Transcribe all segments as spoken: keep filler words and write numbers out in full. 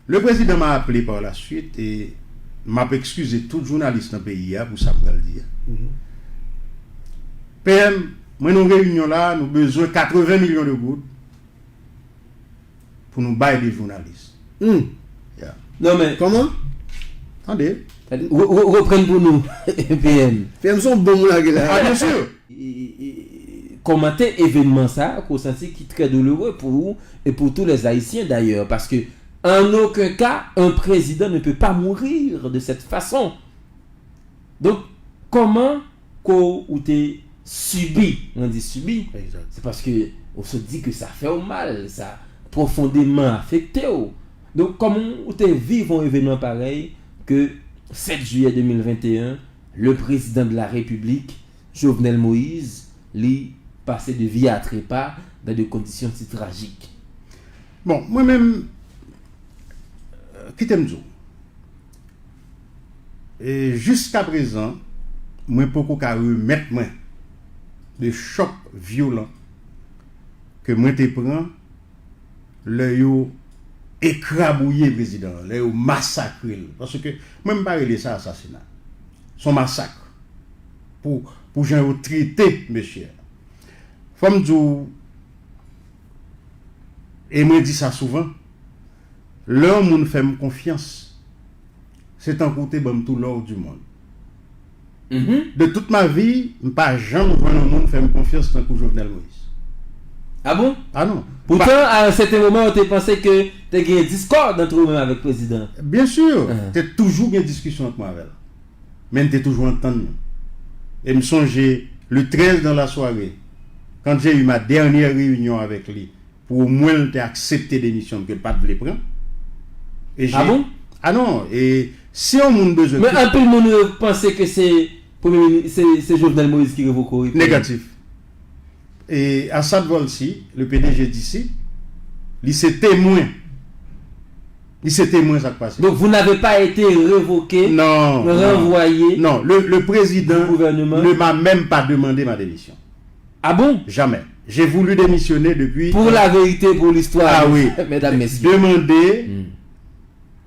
Le président m'a appelé par la suite e m ap ekskize tout jounalis nan peyi a pou sa m pral di a. P M, mwen nan yon reyinyon la, nou bezwen katreven milyon de goud pou nou bay de jounalis. Hmm. Yeah. Non, men, kòman? Tande. Tande, re- re- reprann pou nou, P M. P M se yon bon moun lage la. Ah, bien sûr. E, e, e, kòmante evènman sa a, ke w santi ki trè doulere pou ou e pou tou lè Ayisyen dayè, paske en aucun cas, un président ne peut pas mourir de cette façon. Donk, kòman ke w te sibi, mwen di sibi, se paske ou sot di ke sa fè w mal, sa pwofondèman afekte w. Donk, kòman ou te viv yon evènman parèy ke sèt jiyè de mil venteyen, le président de la République, Jovenel Moïse, li pase de vie à trépas dans des conditions si tragiques. Bon, mwen menm, euh, kite m di w, e jiskaprezan, mwen poko ka remèt mwen de chòk vyolan ke mwen te pran lè yo ekrabouye prezidan an, lè yo masakre l. Paske mwen, m pa rele sa asasina. Se yon masak pou, pou jan yo trete mesye a. Fò m di w, e mwen di sa souvan, lè yon moun fè m konfyans, se tankou w te ban m tout lò di mond. De toute ma vie, m pa janm jwenn yon moun fè m konfyans tankou Jovenel Moïse. Ah bon? Ah non. Poutan, a yon sèten moman, ou te panse ke te gen diskòd ant ou menm avèk prezidan. Bien sûr, te toujou gen diskisyon ant mwen avè l. Men n te toujou antann nou. E m sonje, le trèz dans la soirée, quand j'ai eu ma dernière réunion avec lui, pou omwen l te aksepte demisyon m ke l pa t vle pran. E Ah bon? Ah non, e si yon moun bezwen Men anpil moun yo panse ke se premye minis, se, se Jovenel Moïse ki revoke w, wi. Negatif. E Assad Volcy, le P D G d'ici, li se temwen. Li se temwen sa k pase. Donc, vous n'avez pas été révoqué, Non, non. renvoyé Non, le, le président du gouvernement? ne m'a même pas demandé ma démission. Ah bon? Jamais. J'ai voulu démissionner depuis Pour la vérité, pour l'histoire, Ah oui. mesdames, messieurs. Demander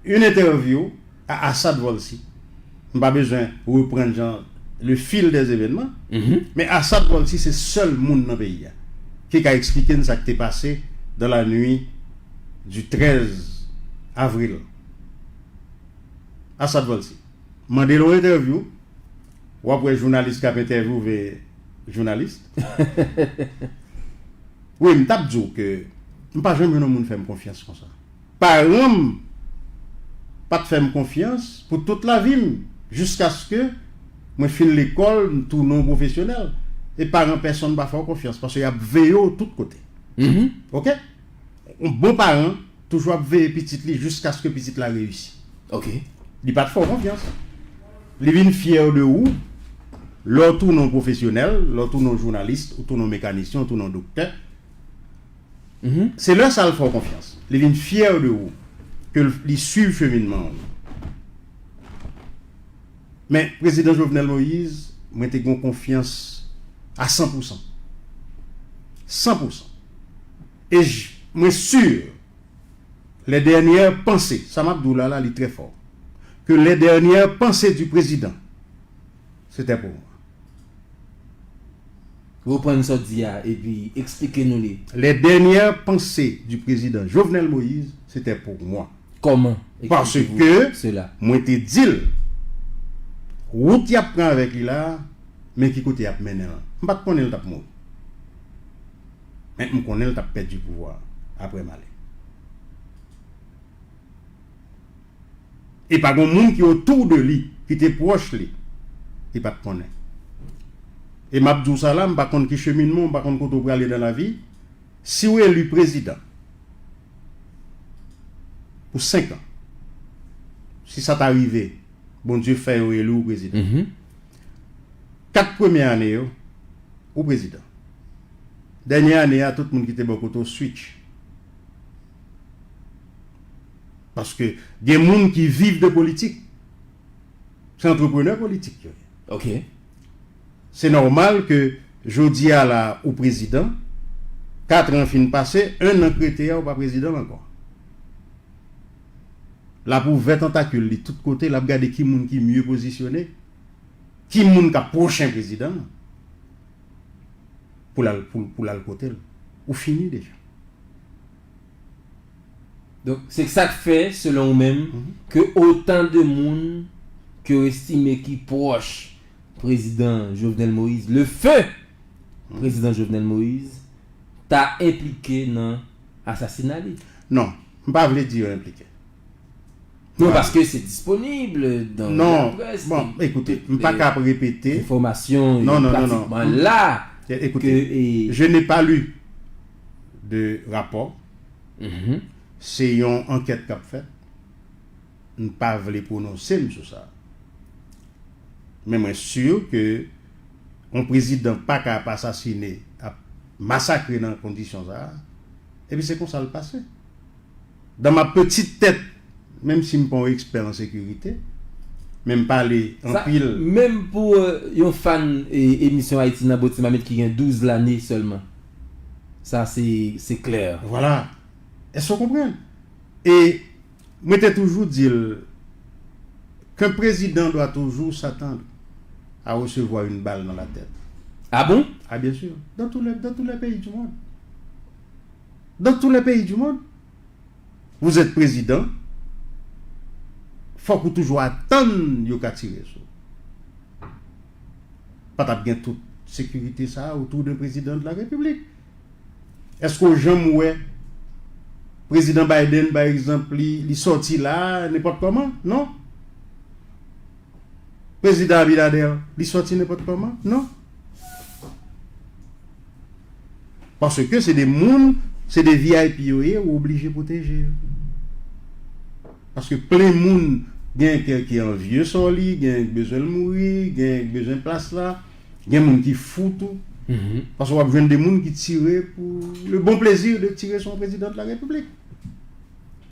une interview à Assad Volcy. M pa bezwen reprann jan le fil des événements. Men Assad Volcy se sèl moun nan peyi a ki ka eksplike n sa k te pase dans la nuit du trèz avril. Assad Volcy. Mande l yon entèvyou, w ap wè jounalis k ap entèvyouve jounalis. Wi, m t ap di w ke m pa janm jwenn yon moun fè m konfyans konsa. Paran m pa t fè m konfyans pou tout lavi m, jiskaske mwen fin lekòl, m tounen yon pwofesyonèl. E paran pèsonn pa fè w konfyans, paske y ap veye w tout kote. Oke? Yon bon paran toujou ap veye pitit li jiskaske pitit la reyisi. Ok. Li pa t fè w konfyans. Li vin fyè de ou lè w tounen yon pwofesyonèl, lè w tounen yon jounalis, ou tounen yon mekanisyen, ou tounen yon doktè. Se lè sa l fè w konfyans. Li vin fyè de ou ke l, li swiv cheminman w. Men, prezidan Jovenel Moïse, mwen te gen yon konfyans a san pou san. San pou san. E j-, mwen si, les dernières pensées, sa m ap di w la, la, li trè fò, que les dernières pensées du président, c'était pour moi. Reprann sa w di a, epi eksplike nou li. Les dernières pensées du président Jovenel Moïse, c'était pour moi. Kòman? Paske mwen te di l, wout y ap pran avèk li la, men ki kote y ap mennen l. M pa t konnen l t ap mouri. Men m konnen l t ap pèdi pouvwa a apre m ale. E pa gen moun ki otou de li, ki te pwòch li, ki pa t konnen. E m ap di w sa la, m pa konn ki cheminman w, m pa konn kote w prale nan lavi. Si w eli prezidan pou senk an, si sa ta rive, Bondye fè yo eli w prezidan. Kat premye ane yo, ou prezidan. Dènye ane a, tout moun ki te bò kote w switch. Paske gen moun ki viv de politik. Se antreprenè politik yo ye. Ok. Se nòmal ke jodi a la ou prezidan, kat an fin pase, en an k rete a ou pa prezidan l ankò. L ap ouvè tantakil li tout kote, l ap gade ki moun ki mye pozisyone, ki moun k ap pwochen prezidan an pou l al, pou, pou l al kote l. Ou fini deja. Donk, se sa k fè, selon ou menm, ke otan de moun ke w estime ki pwòch prezidan Jovenel Moïse, le feu prezidan Jovenel Moïse, ta enplike nan asasina li. Non, m pa vle di yo enplike. Non, paske se disponib dans Non, la presse. Bon, écoutez, m pa ka ap repete. Enfòmasyon yo Non, non, non, non. Pratikman la. Écoutez, que, et- je n'ai pas lu de rapport. Mhm. Se yon ankèt k ap fèt. M pa vle pwononse m sou sa. Men mwen si ke yon prezidan pa ka ap asasine, ap masakre nan kondisyon sa a. Epi se konsa l pase. Dans ma petite tête, menm si m pa yon ekspè an sekirite, men m pale Sa, anpil. Menm pou euh, yon fan e, emisyon Ayiti nan Bòt Ti Mamit ki gen douz lane sèlman. Sa, se se klè. Voilà. Èske w konprann? E mwen te toujou di l, qu'un président doit toujours s'attendre à recevoir une balle dans la tête. Ah bon? Ah, bien sûr. Dans tous les, dans tous les pays du monde. Dans tous les pays du monde. Vous êtes président, fòk ou toujou atann yo ka tire sou ou. Pa t ap gen tout sekirite sa a autour d'un président de la République. Èske w janm wè prezidan Biden, pa egzanp, li, li sòti la, nenpòt kòman? Non. Prezidan Abinader, li sòti nenpòt kòman? Non. Paske se de moun, se de V I P yo ye, ou oblije pwoteje yo. Paske plen moun, gen kè ki anvye sò li, gen k bezwen l mouri, gen k bezwen plas la, gen moun ki fou tou. Paske w ap jwenn de moun ki tire pou le bon plaisir de tire sou yon prezidan de la République.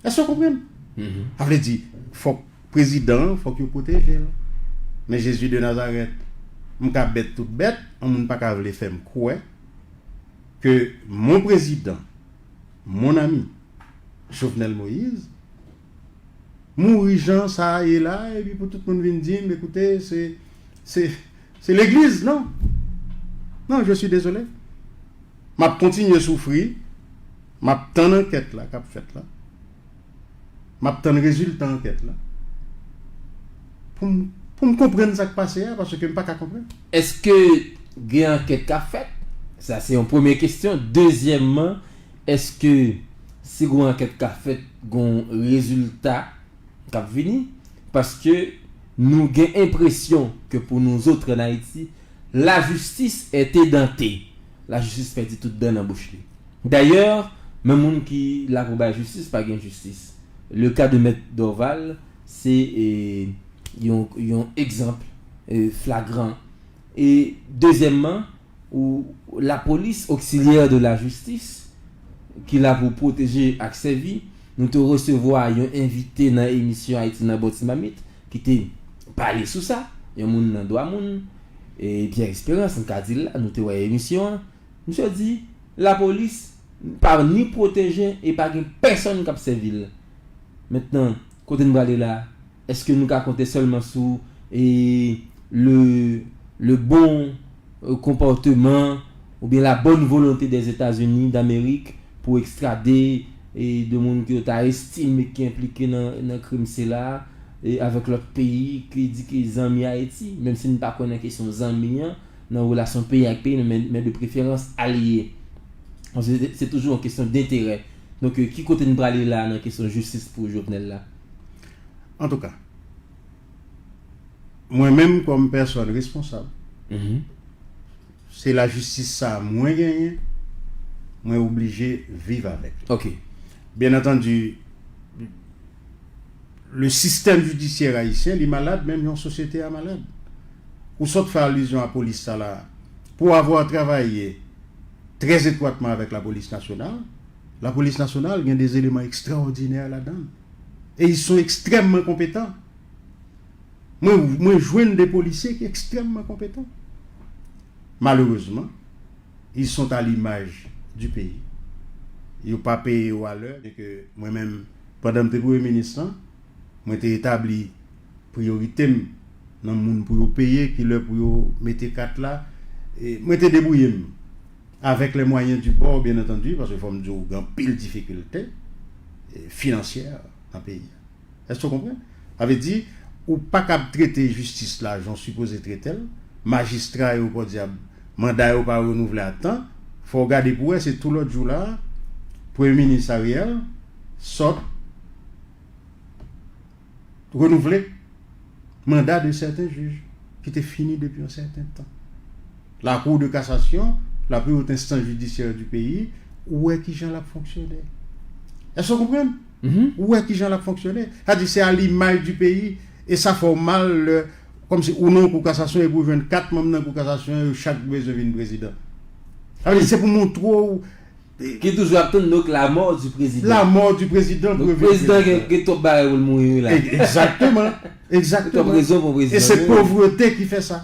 Èske w konprann? Sa vle di, fòk prezidan an, fòk yo pwoteje l. Men Jezi de Nazarèt, m ka bèt tout bèt, yon moun pa ka vle fè m kwè ke mon président, mon ami, Jovenel Moïse, mouri jan sa a ye la, epi pou tout moun vin di m, ekoute, se, se, se legliz, non. Non, je suis désolé. M ap kontinye soufri, m ap tann ankèt la k ap fèt la. M ap tann rezilta ankèt la. Pou m, pou m konprann sa k pase a, paske m pa ka konprann. Èske gen ankèt k ap fèt? Sa se yon premye kesyon. Dezyèmman, èske si gon ankèt k ap fèt, gon rezilta k ap vini? Paske nou gen enpresyon ke pour nous autres en Haïti, la justice est édentée. Lajistis pèdi tout dan nan bouch li. Dayè, menm moun ki la pou bay jistis, pa gen jistis. Le ka de Mèt Dorval, se e, yon, yon egzanp e, flagran. E dezyèmman, ou lapolis oksilyè de la jistis, ki la pou pwoteje ak sèvi, nou te resevwa yon envite nan emisyon Ayiti nan Bòt Ti Mamit, ki te pale sou sa, yon moun nan dwa moun, e Pierre Espérance, m ka di l la, nou te wè emisyon an, misye di, lapolis pa ni pwoteje e pa gen pèsonn k ap sèvi l. Mentnan, kote n prale la, èske nou ka konte sèlman sou e, le, le bon e, konpòteman oubyen la bonne volonté des États-Unis d'Amérique pou ekstrade e, de moun ke yo ta estime ki enplike nan, nan krim sila e, avèk lòt peyi ki di ki zanmi Ayiti, menm si n pa kwè nan kesyon zanmi an, nan relasyon peyi ak peyi, men, men de preferans alye. Se, se toujou yon kesyon denterè. Donk, e, ki kote n prale la nan kesyon jistis pou Jovenel la? Antouka, mwen menm kòm pèsòn responsab, se lajistis sa a mwen genyen, mwen oblije viv avèk li. Ok. Byen antandi, le système judiciaire haïtien, li malad, menm jan sosyete a malad. Ou sot fè alizyon a polis sa la, pour avoir travaillé très étroitement avec la police nationale, la police nationale gen des éléments extraordinaires ladan. Et ils sont extrêmement compétents. Mwen, mwen jwenn de polisye ki ekstrèmman konpetan. Malerezman, ils sont à l'image du pays. Yo pa peye yo a lè. E ke mwen menm, pandan m te premye minis lan, Mwen te etabli priyorite m nan moun pou yo peye, kilè pou yo mete kat la. E mwen te debouye m avec les moyens du bord, bien entendu, paske fò m di w, gen anpil difikilte e, finansyè nan peyi a. Èske w konprann? Sa vle di, ou pa kab trete jistis la jan w sipoze trete l, majistra yo, podyab, manda yo pa renouvle a tan, fò w gade pou w wè, se tou lòt jou la, Premye Minis Ariel sot renouvle manda de sèten jij ki te fini depi yon sèten tan. La Cour de cassation, la plus haute instance judiciaire du pays, ou wè kijan l ap fonksyone. Èske w konprann? Ou wè kijan l ap fonksyone. Sa di se a limaj di peyi, e sa fè w mal lè, kòmsi ou nan yon kou kasasyon epi w jwenn kat manm nan kou kasasyon an, yo chak bezwen vin prezidan. Sa vle di se pou montre w Ki toujou ap tann, donc, la mort du président. La mort du président. Donc, prezidan gen gen twòp bagay pou l mouri wi la. Egzakteman. Gen twòp Egzakteman. Rezon pou prezidan. E se povrete ki fè sa.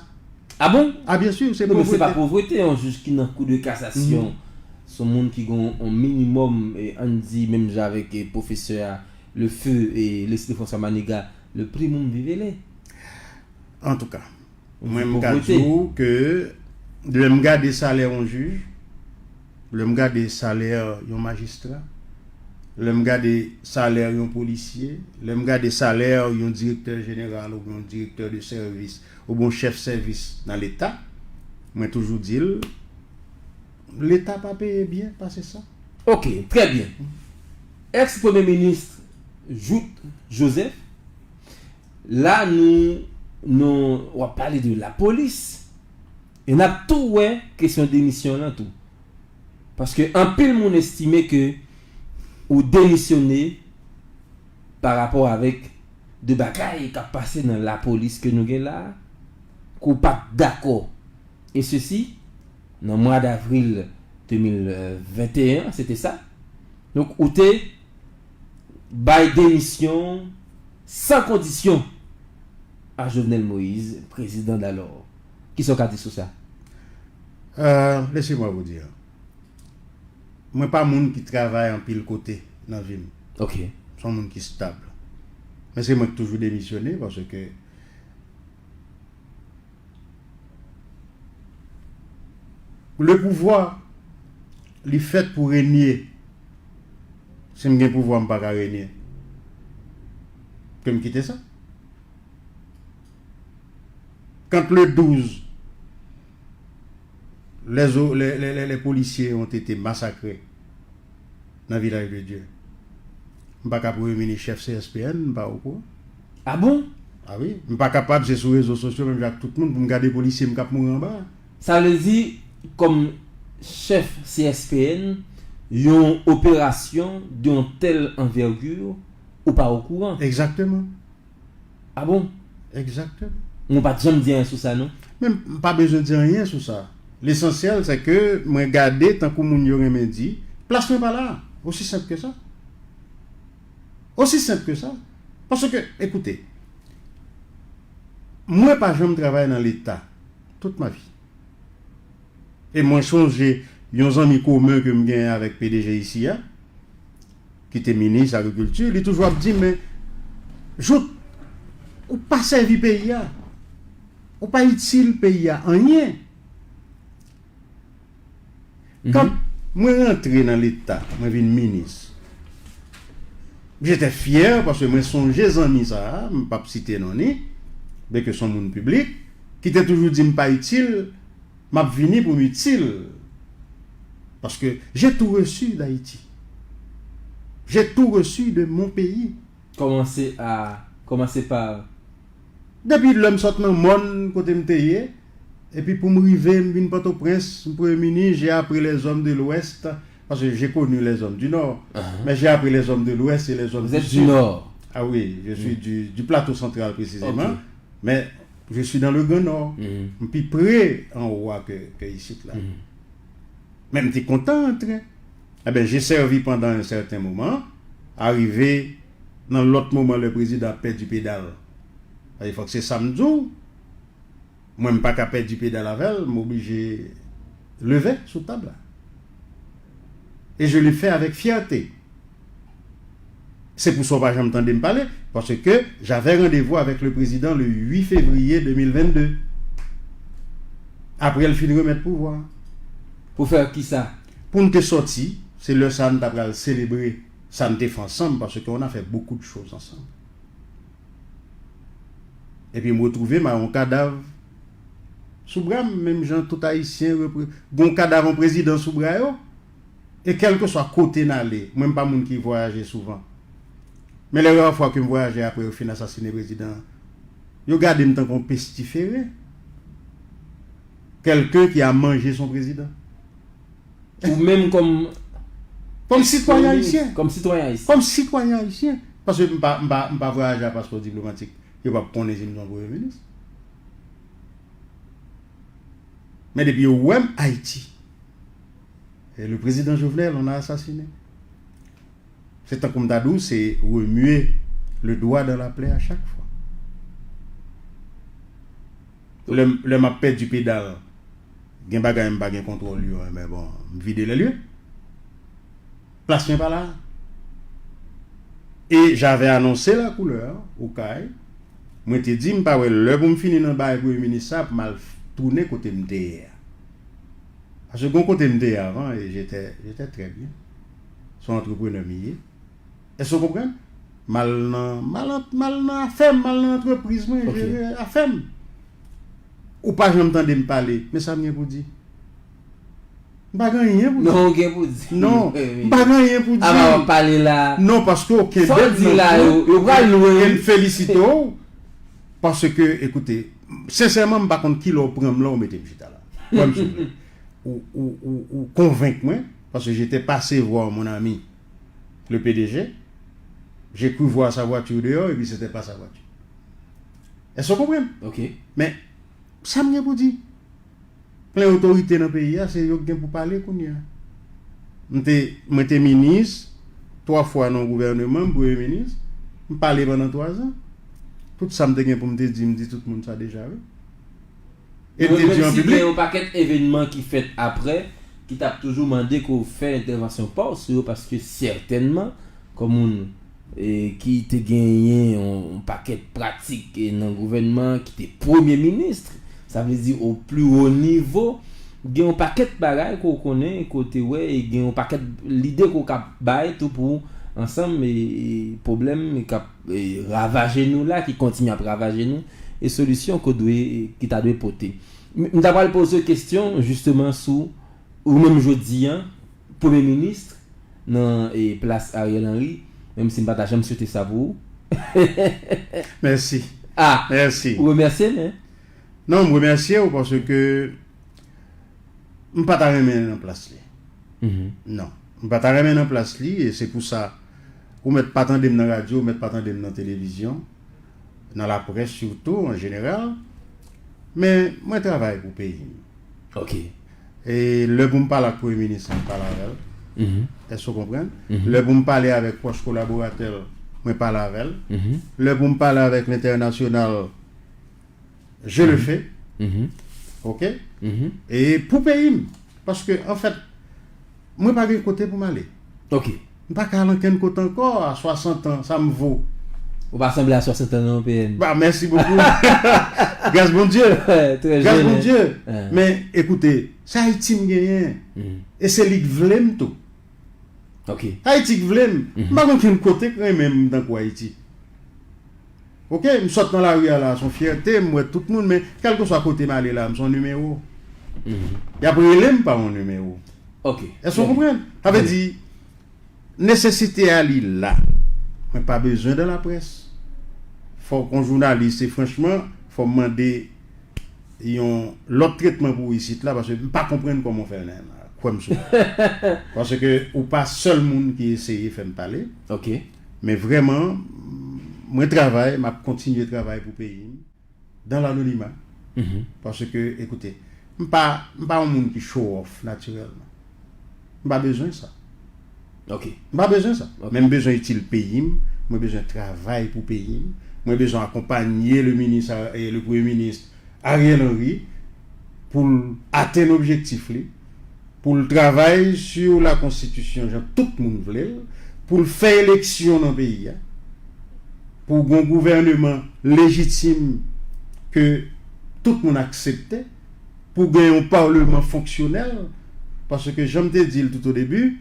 Ah bon? Ah, byen si, se Non, men se pa povrete. Povrete, yon jij ki nan Kou de Kasasyon. Se yon moun ki gen yon minimòm, eh, ann di, menm jan avèk eh, pwofesè a, le feu, eh, Leslie François Manigat, le primum vivere. Antouka, mwen m ka di w ke lè m gade salè yon jij, lè m gade salè yon majistra, lè m gade salè yon polisye, lè m gade salè yon direktè jeneral oubyen yon direktè de sèvis oubyen yon chèf sèvis nan Leta, mwen toujou di l, Leta pa peye byen pase sa. Ok, trè byen. Ex premye minis Jouthe Joseph, la nou, nou w ap pale de lapolis, e n ap tou wè kesyon demisyon lan tou. Paske anpil moun estime ke ou demisyone pa rapò avèk de bagay k ap pase nan lapolis ke nou gen la a, ke w pa t dakò. E sesi, nan mwa davril de mil venteyen, se te sa. Donk, ou te bay demisyon san kondisyon a Jovenel Moïse, prezidan dalò. Kisa w ka di sou sa? Euh, laissez-moi vous dire. Mwen pa moun ki travay anpil kote nan vi m. Ok. Se yon moun ki stab. Men se mwen ki toujou demisyone paske le pouvwa li fèt pou renye. Si m gen pouvwa, m pa ka renye. Ke m kite sa. Quand le douze, les, o- les, les, les, les policiers ont été massacrés dans Village de Dieu. M pa ka premye minis chèf C S P N, m pa okouran. Ah bon? Ah wi, m pa kapab se sou rezo sosyo menm jan ak tout moun pou m gade polisye m k ap mouri anba. Sa vle di, kòm chèf C S P N, yon operasyon de yon tèl anvègir, ou pa okouran? Egzakteman. Ah bon? Egzakteman. Mwen pa t janm di anyen sou sa non. Men m pa bezwen di anyen sou sa. Lesansyèl se ke mwen gade tankou moun yo renmen di, plas mwen pa la. Osi senp ke sa. Osi senp ke sa. Paske, ekoute, mwen pa janm travay nan Leta tout ma vi. E mwen sonje yon zanmi komen ke m genyen avèk P D G isi a, ki te minis agrikilti, li toujou ap di m, men, Jouthe, ou pa sèvi peyi a. Ou pa itil peyi a anyen. Kan mwen rantre nan Leta, mwen vin minis, m te fyè paske mwen sonje zanmi sa a, m p ap site non li, byenke se yon moun piblik, ki te toujou di m pa itil, m ap vini pou m itil. Paske j'ai tout reçu d'Haïti. J'ai tout reçu de mon pays. Kòmanse a, kòmanse pa. Depi lè m sot nan mòn kote m te ye, epi pou m rive, m vin Pòtoprens, m premye minis, j'ai appris les hommes de l'Ouest, parce que j'ai connu les hommes du Nord, mais j'ai appris les hommes de l'Ouest et les hommes Vous du êtes du Sud. Nord. Ah oui, je suis du, du Plateau Central précisément, Ok. Mais je suis dans le Grand Nord. M pi pre anwo a ke, ke isit la. Men m te kontan antre. Eben, j'ai servi pendant un certain moment, arive nan lòt moman lè prezidan ap pèdi pedal. Sa vle di fòk se sa m di w. Mwen m pa ka pèdi pedal avè l, m oblije leve sou tab la. Et je le fais avec fierté. Se pou sa w pa janm tande m pale, paske j'avais rendez-vous avec le président le huit février deux mille vingt-deux. Apre l fin remèt pouvwa. Pou fè kisa? Pou n te sòti, se lè sa a n ta pral selebre sa n te fè ansanm, paske on a fait beaucoup de choses ensemble. Epi m retwouve m a yon kadav sou bra m, menm jan tout Ayisyen repre... gon kadav yon prezidan sou bra yo. E kèlkeswa kote n ale, mwen m pa moun ki vwayaje souvan. Men les rares fois ke m vwayaje apre yo fin asasinen prezidan an, yo gade m tankou yon pestifere. Quelqu'un qui a mangé son président. Ou menm kòm Kòm sitwayen ayisyen. Kòm sitwayen ayisyen. Kòm sitwayen ayisyen. Paske m pa, m pa, m pa vwayaje a paspò diplomatik. Yo p ap konnen si m se yon premye minis. Men depi yo wè m Ayiti, e le président Jovenel, on a assassiné. Se tankou m ta di w, se remuer le doigt dans la plaie à chaque fois. Lè m, lè m ap pèdi pedal, gen bagay m pa gen kontwòl yo, men bon, m vide lè lye. Plas mwen pa la. E j'avais annoncé la couleur, Okay. Mwen te di m pa wè lè pou m fini nan bagay premye minis sa pou m al tounen kote m te ye a. Paske gon kote m te ye avan e j'étais, j'étais très bien. Se yon antreprenè m ye. Èske w konprann? M al nan, m al, m al nan afè m, m al nan antrepriz mwen, Ok. Jere afè m. Ou pa janm tande m pale, men sa m gen pou di. M pa gen anyen pou di. Non, ou gen pou di. Non, m pa gen anyen pou di. Apa w ap pale la. Non, paske w kenbe Sa w di la, yo, yo pral lwen. E m felisite w. Paske, ekoute, sensèman, m pa konn kilè w pran m la, w mete m chita la. Kwè m souple. Ou, ou, ou, ou konvenk mwen, paske j'étais passé voir mon ami, le P D G. J'ai cru voir sa voiture dehors, et puis c'était pas sa voiture. Èske w konprann? Ok. Men, sa m gen pou di? Plen otorite nan peyi a, se yo k gen pou pale kounye a. M te, mwen te minis, twa fwa nan gouvèneman, m premye minis, m pale pandan twa zan. Tout sa m te gen pou m te di, m di tout moun sa deja, wi. E m te di an piblik. Gen yon pakèt evènman ki fèt apre, ki t ap toujou mande ke w fè entèvansyon pa w sou yo, paske sètènman, kòm moun e, ki te genyen yon, yon pakèt pratik e, nan gouvènman, ki te premye minis, sa vle di o pli wo nivo, gen yon pakèt bagay ke w konnen, ke w te wè, e gen yon pakèt lide ke w ka bay tou pou ansanm e, e pwoblèm e k ap e, ravaje nou la, ki kontinye ap ravaje nou, e solisyon ke w dwe, e, ki ta dwe pote. M, m ta pral poze w kesyon, jisteman, sou ou menm jodi a, premye minis, nan e, plas Ariel Henry, menm si m pa ta janm swete sa pou ou. Mèsi. Ah, Mèsi. Ou remèsye m, hein? Non, m remèsye w paske m pa ta renmen nan plas li. Mhm. Non. M pa ta renmen nan plas li, e se pou sa ou mèt pa tande m nan radyo, ou mèt pa tande m nan televizyon, nan laprès sitou, an jeneral. Men mwen travay pou peyi m. Ok. E lè pou m pale ak premye minis, m pale avè l. Mhm. Èske w konprann? Mhm. Lè pou m pale avèk pwòch kolaboratè l, mwen pale avè l. Mhm. Lè pou m pale avèk lentènasyonal, je le fais. Mhm. Ok? Mhm. E pou peyi m. Paske, anfèt, mwen pa gen kote pou m ale. Ok. M pa ka al ankenn kote ankò a swasant an, sa m vo. Ou pa sanble a swasant an non, P N. Bah, merci beaucoup. Grâce Bondye. Très Grâce jeune, Bondye. hein. Men, ekoute, se Ayiti m genyen. Mhm. E se li k vle m tou. Ok. Ayiti k vle m. Mhm. M pa gen okenn kote k renmen m tankou Ayiti. Ok, m sot nan lari a la, se yon fyète, m wè tout moun, men kèlkeswa kote m ale la, m se yon nimewo. Mhm. Y ap rele m pa yon nimewo. Ok. Èske w konprann? Sa vle di, nesesite a li la. Mwen pa bezwen de laprès. Fòk yon jounalis, e franchman, fò m mande yon lòt tretman pou isit la, paske m pa konprann kòman w fè l la. Kwè m sou. Paske ou pa sèl moun ki eseye fè m pale. Ok. Men vrèman, mwen travay, m ap kontinye travay pou peyi m, dans l'anonymat. Mhm. Paske, ekoute, m pa, m pa yon moun ki show off natirèlman. M pa bezwen sa. Ok. M pa bezwen sa. Ok. Men m bezwen itil peyi m, mwen bezwen travay pou peyi m, mwen bezwen akonpanye le minis, a- e le premye minis Ariel Henry pou l atenn objektif li, pou l travay sou la konstitisyon jan tout moun vle l, pou l fè eleksyon nan peyi a, pou gen yon gouvèneman lejitim ke tout moun aksepte, pou gen yon paleman fonksyonèl, paske jan m te di l tout o debi,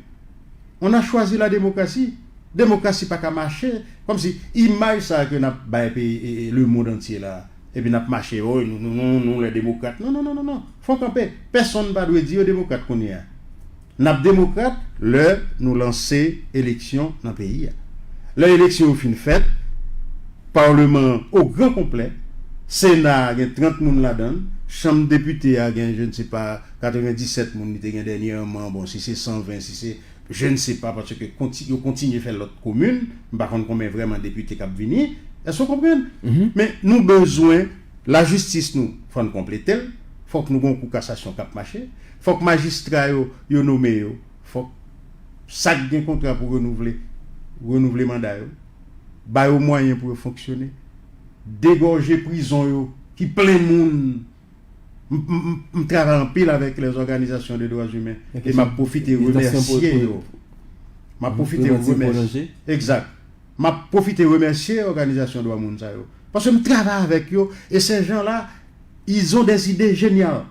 on a choisi la démocratie. Demokrasi pa ka mache, kòmsi imaj sa ke n ap bay peyi e, e, lemonn antye la, epi n ap mache, oh, nou, nou, nou, nou, les démocrates. Non, non, non, non, non. Fò kanpe. Pèsonn pa dwe di yo demokrat kounye a. N ap demokrat lè nou lanse eleksyon nan peyi a. Lè eleksyon yo fin fèt, paleman an o gran konplè, Sena a gen trant moun ladan l, chanm depite a gen, je ne sais pas, katrevendisèt moun li te gen dènyèman, bon, si se san ven, si se, je ne sais pas, paske konti, yo kontinye fè lòt komin, m pa konn konbyen vrèman depite k ap vini, èske w konprann? Men nou bezwen lajistis nou, fò n konplete l, fòk nou gen yon kou kasasyon k ap mache, fòk majistra yo, yo nome yo, fòk sa k gen kontra pou renouvle, renouvle manda yo, ba yo mwayen pou yo fonksyone, degòje prizon yo ki plen moun. M, m, m, m travay anpil avèk les organisations de droits humains e m ap pwofite remèsye yo. M ap pwofite remèsye. Egzak. M ap pwofite remèsye òganizasyon dwa moun sa yo. Paske m travay avèk yo, e ces gens-là, ils ont des idées géniales.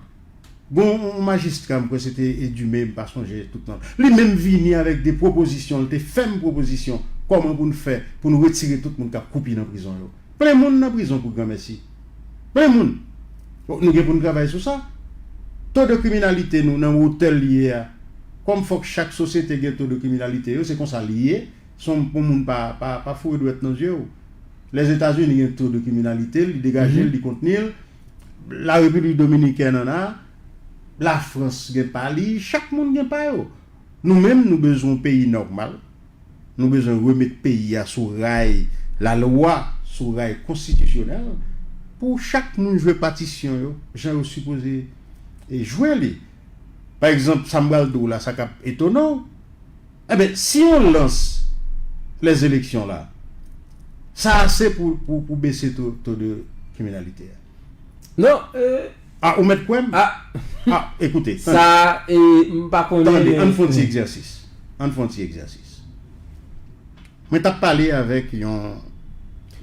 Bon, yon majistra, m kwè se te Edume, m pa sonje tout non. Li menm vini avèk de pwopozisyon, li te fè m pwopozisyon, kòman pou n fè, pou n retire tout moun k ap koupi nan prizon yo. Plen moun nan prizon pou granmèsi. Plen moun. Bon, nou gen pou n travay sou sa. To de kriminalite nou nan wotè l ye a. Kòm fòk chak sosyete gen to de kriminalite yo, se konsa li ye. Se yon, pou moun pa, pa, pa foure dwèt nan zye w. Lèzetazini gen to de kriminalite, li degaje l, li kontni l. La Repiblik Dominikèn ann a, Lafrans gen pa li, chak moun gen pa yo. Nou menm, nou bezwen yon peyi nòmal. Nou bezwen remet peyi a sou ray lalwa, sou ray konstitisyonèl, pou chak moun jwe patisyon yo, jan yo sipoze e jwe li. Pa egzanp, sa m pral di w la, sa k ap etone w, enben, si on lans les élections la, sa ase pou, pou, pou bese to, to de kriminalite a. Non, euh, ah, ou mèt kwè m? Ah, ah, écoutez, sa, e, m pa konnen, tande, men ann fè yon ti egzèsis. Ann fè yon ti egzèsis. Mwen t ap pale avèk yon,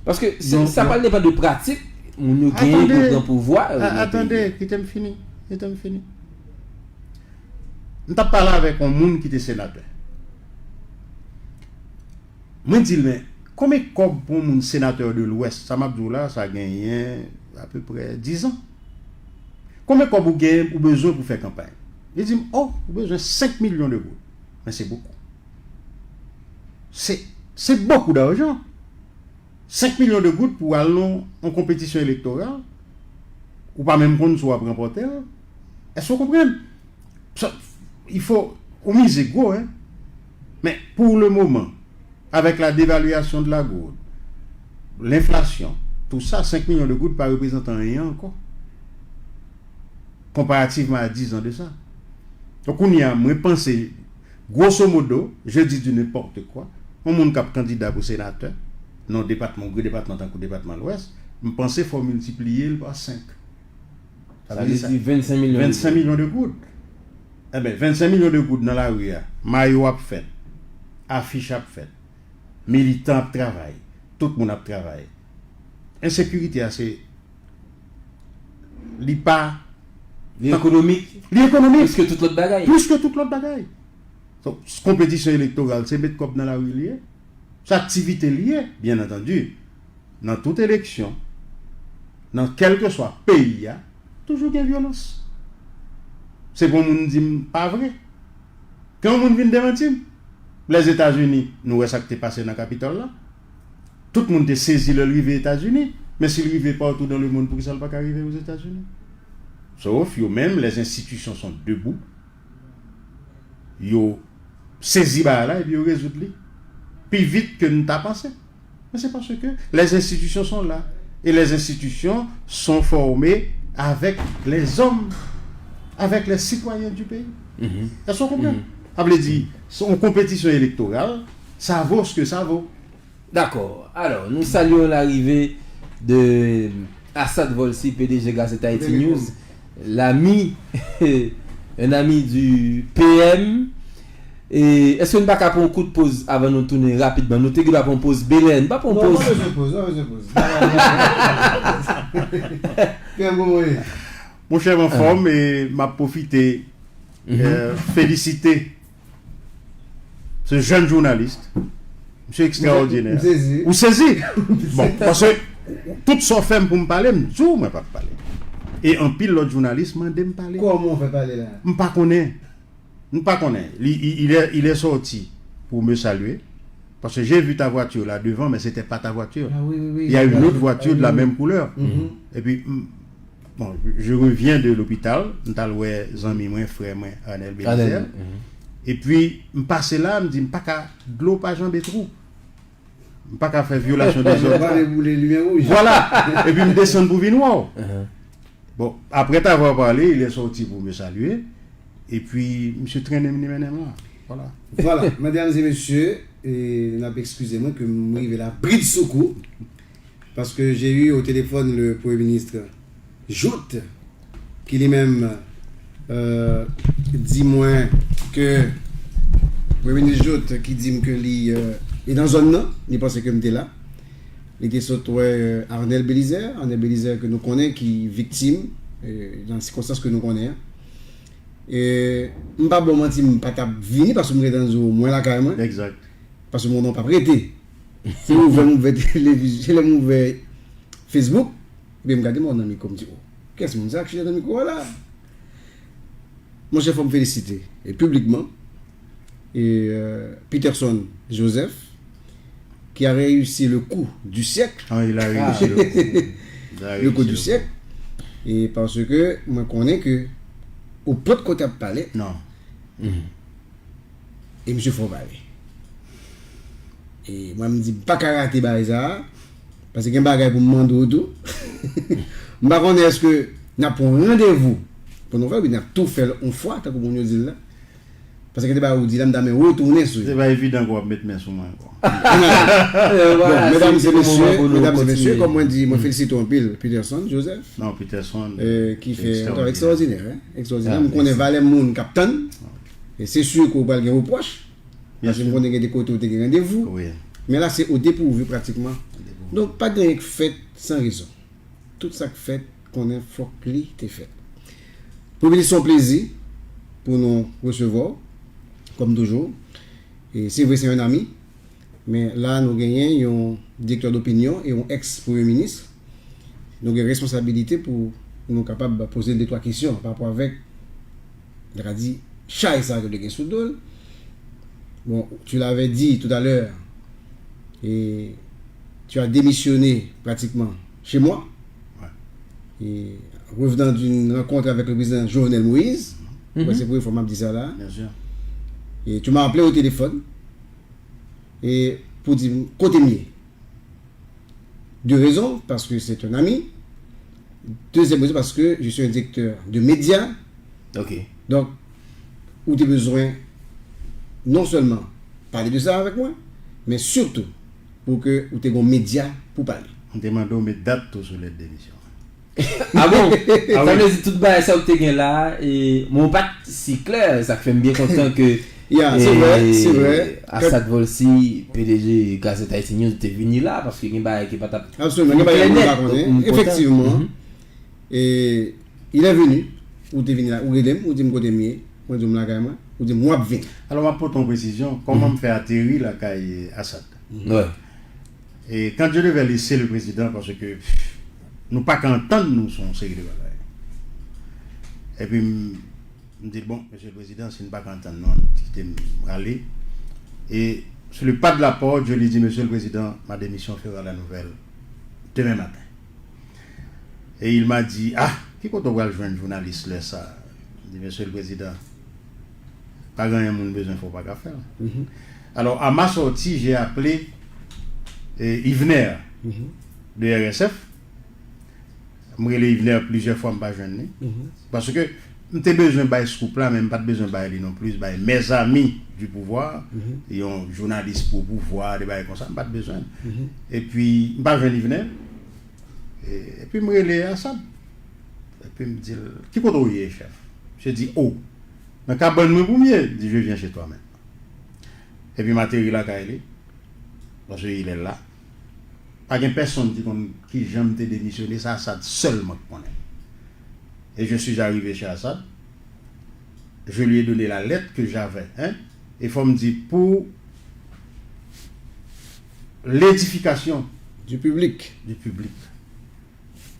paske se, yon, sa yon pral depann de pratik moun yo genyen pou pran pouvwa, euh, nan peyi a. Atande, kite m fini. Kite m fini. M t ap pale avèk yon moun ki te senatè. Mwen di l, men, konbyen kòb pou yon moun senatè de Lwès? Sa m ap di w la, sa genyen apeprè diz an. Konbyen kòb ou genyen, ou bezwen pou fè kanpay? Li di m, oh, ou bezwen senk milyon de goud. Men se bokou. Se, se bokou dajan. Senk milyon de goud pou al nan yon konpetisyon elektoral, ou pa menm konn si w ap ranpòte l. Èske w konprann? Sa, il faut, ou mize gwo, hein. Men, pour le moment, avec la dévaluation de la gourde, l'inflation, tout ça, senk milyon de goud pa reprezante anyen ankò. Comparativement à dix ans de ça. Donk, kounye a, mwen panse, grosso modo, je dis du n'importe quoi, yon moun k ap kandida pou senatè, nan depatman, yon gwo depatman tankou depatman Lwès, m panse fò w miltipliye l pa senk. Sa vle di vennsenk milyon de goud. Vennsenk milyon de goud. Enben, vennsenk milyon de goud nan lari a, mayo ap fèt, afich ap fèt, militan ap travay, tout moun ap travay. Ensekirite a, se, li pa, li ekonomik. Li ekonomik. Plis ke tout lòt bagay. Plis ke tout lòt bagay. Donk, konpetisyon elektoral, se met kòb nan lari li ye. Se aktivite li ye, byen antandi. Nan tout eleksyon, nan kèlkeswa peyi a, toujou gen vyolans. Se pou moun di m pa vre. Ke yon moun vin demanti m. Lèzetazini, nou wè sa k te pase nan Kapitòl la. Tout moun te sezi lè l rive Etazini, men si l rive partout dans le monde, poukisa l pa ka rive Ozetazini? Sof yo menm, les institutions sont debout. Yo sezi bagay la epi yo rezoud li pi vit ke n ta panse. Men se paske les institutions sont là. Et les institutions sont formées avec les hommes, avec les citoyens du pays. Èske w konprann? Sa vle di, se yon konpetisyon elektoral, ça vaut ce que ça vaut. Dakò. Alò, nou salye larive de Assad Volcy, P D G Gazette Haïti News, l'ami, un ami du P M. E èske n pa ka pran yon kout poz avan nou tounen rapidman? Nou te gen dwa pran yon poz, Belen, n pa pran yon poz. Non, pa bezwen poz, pa bezwen poz. Kè m konprann. Monchè, m anfòm e m ap pwofite euh, féliciter ce jeune journaliste. Monsieur extraordinaire. M sezi. Ou sezi? Bon, paske tout sa w fè m pou m pale, m di w mwen p ap pale. E anpil lòt jounalis mande m pale. Kòman w fè pale la? M pa konnen. M pa konnen. Li, il, il est, il est sorti pour me saluer. Parce que j'ai vu ta voiture là devant, mais c'était pas ta voiture. Ah oui, oui, oui. Il y a une autre voiture de la même couleur. Et puis, m- Bon, je reviens de l'hôpital, m t al wè zanmi mwen, frè mwen, Arnel Belizaire. Epi, m pase la, m di, m pa ka, dlo pa janbe twou. M pa ka fè vyolasion de zòd. Vwala. Epi m desann pou vin wè w. Bon, après t'avoir parlé, il est sorti pour me saluer. Epi, misye trennen m, li mennen m la. Vwala. Vwala, medam e mesye, e n ap eskize mwen ke m rive la bridsoukou. Parce que j'ai eu au téléphone le Premier ministre Jouthe, ki li menm euh, di mwen ke Premier ministre Jouthe ki di m ke li euh, e nan zòn nan, li panse ke m te la. Li te sot wè euh, Arnel Belizaire, Arnel Belizaire ke nou konnen ki viktim euh, nan sikonstans ke nou konnen an. E m pa ba w manti, m pa t ap vini paske m gentan di w mwen lakay mwen. Paske mwen p ap rete. Se ouvè m ouvè televizyon, se lè m ouvè Facebook, epi m gade mò nan mikwo, m di, oh, kiyès moun sa k chita nan mikwo a la? Monchè, fò m felisite, e piblikman, e, euh, Peterson Joseph, qui a réussi le coup du siècle. Ah, il a réussi le coup. Il a réussi le coup du siècle. E paske mwen konnen ke ou potko t ap pale. Non. E misye fè w pale. E mwen, m di, m pa ka rate bagay sa a, paske gen bagay pou m mande w tou. M pa konnen èske n ap pran yon randevou pou nou fè, oubyen n ap tou fè l yon fwa, tankou moun yo di l la. Paske gen de bagay ou di la, m ta renmen retounen sou yo. Se pa evidan ke w ap met men sou mwen ankò. Bon, medam e mesye, medam e mesye, kòm mwen di, mwen felisite w anpil, Peterson Joseph, ki fè yon travay ekstraòdinè, hein, ekstraòdinè. M konnen valè moun k ap tann. E se si ke w pral gen repwòch. Paske m konnen gen de kote w te gen randevou. Men la, se o depourvu pratikman. Donk, pa gen anyen k fèt san rezon. Tout sa k fèt, konnen fòk li te fèt. Pou vini, se yon plezi pou nou resevwa w, kòm toujou. E se vre, se yon ami. Men la, nou genyen yon direktè dopinyon e yon ex premye minis. Nou gen responsabilite pou nou kapab poze l de twa kesyon pa rapò avèk, nou ka di, chay sa ke li gen sou do l. Bon, tu l'avais dit tout à l'heure, et tu as démissionné pratiquement chez moi. Et revenant d'une rencontre avec le président Jovenel Moïse, c'est la première fois que je dis ça là, et tu m'as appelé au téléphone, e pou di m kote m ye. De rezon, paske se yon ami. Dezyèm rezon, paske je suis un directeur de média. Donk, ou te bezwen non sèlman pale de sa avèk mwen, men sitou pou ke ou te gen yon medya pou pale. M te mande w met dat tou sou lèt demisyon an. Ah bon? Sa vle di tout bagay sa ou te gen la, e, men w pa t si klè, sa k fè m byen kontan ke, e, Asad Volcy, P D G Gazette Haïti News, te vini la, paske gen bagay ki pa t ap fin klè nèt. Donk, m kontan. Efektivman, e, il est venu, ou te vini la, ou rele m, ou di m kote m ye, mwen di w m lakay mwen, ou di m w ap vini. Alò, m ap pote yon presizyon, kòman m fè ateri lakay Asad? E quand je devais laisser le président, paske, pff, nou pa ka antann nou sou yon seri de bagay. Epi m, m di l, bon, Monsieur le Président, si n pa ka antann nou, ann kite m prale. Et sur le pas de la porte, je lui dis, Monsieur le Président, ma démission fera la nouvelle demain matin. Et il m'a dit, ah, ki kote w pral jwenn jounalis lè sa? M di, Monsieur le Président, pa gen anyen moun bezwen fè, w pa ka fè l. Alors, à ma sortie, j'ai appelé, eh, Yvener de R S F. M rele Yvener plizyè fwa, m pa jwenn li. Paske m te bezwen bay scoop la, men m pa t bezwen bay li non plis, bay Mes Amis du Pouvoir, yon jounalis pro pouvwa, de bagay konsa, m pa t bezwen. Epi, m pa jwenn Yvener. E, epi m rele Asad. Epi m di l, ki kote w ye, chèf? Misye di, o, nan kabann mwen pou m ye. M di, je viens chez toi maintenant. Epi m ateri lakay li. Paske il est là. Pa gen pèsonn ki konn kijan m te demisyone, sa Assad sèlman k konnen. Et je suis arrivé chez Assad, je lui ai donné la lettre que j'avais, hein, e fò m di pou l'édification Du public. Du public.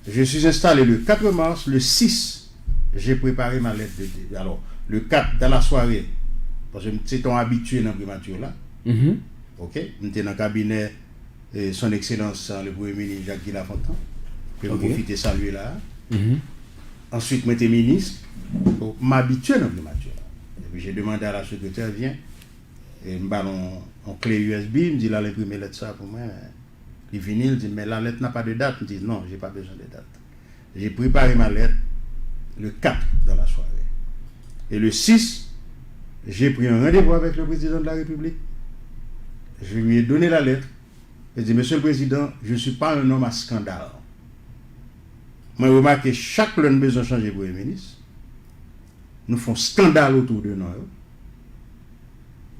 Je suis installé le quatre mars, le six, j'ai préparé ma lettre de, de- alors, le quatre dans la soirée, paske m se te yon abitye nan primati la. Mhm. Ok, m te nan kabinè eh, Son Excellence eh, le Premye Minis Jacques Guy Lafontant, ke m Ok. pwofite salye la. Mhm. Answit, mwen te minis. M abitye nan primati la. Epi j'ai demandé à la secrétaire, vyen, e m ba l yon kle U S B, m di l al enprime lèt sa pou mwen. Li vini, li di, mais la lettre n'a pas de date. M di, non, j'ai pas besoin de date. J'ai préparé ma lettre le quatre dans la soirée. Et le six, j'ai pris un rendez-vous avec le président de la République. Je lui ai donné la lettre. Li di, Monsieur le Président, je ne suis pas un homme à scandale. Mwen remake chak lè n bezwen chanje premye minis, nou fè yon skandal otou de non yo.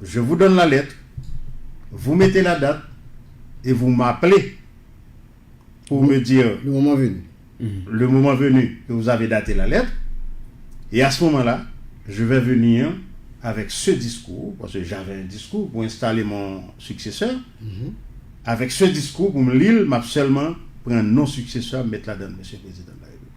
Je vous donne la lettre, vous mettez la date et vous m'appelez pour me dire Le moment venu. Le moment venu que vous avez daté la lettre, et à ce moment-là, je vais venir avec ce discours, parce que j'avais un discours pour installer mon successeur, avec ce discours pou m li l, m ap sèlman pran non successeur, m met ladan l, Monsieur le Président de la République.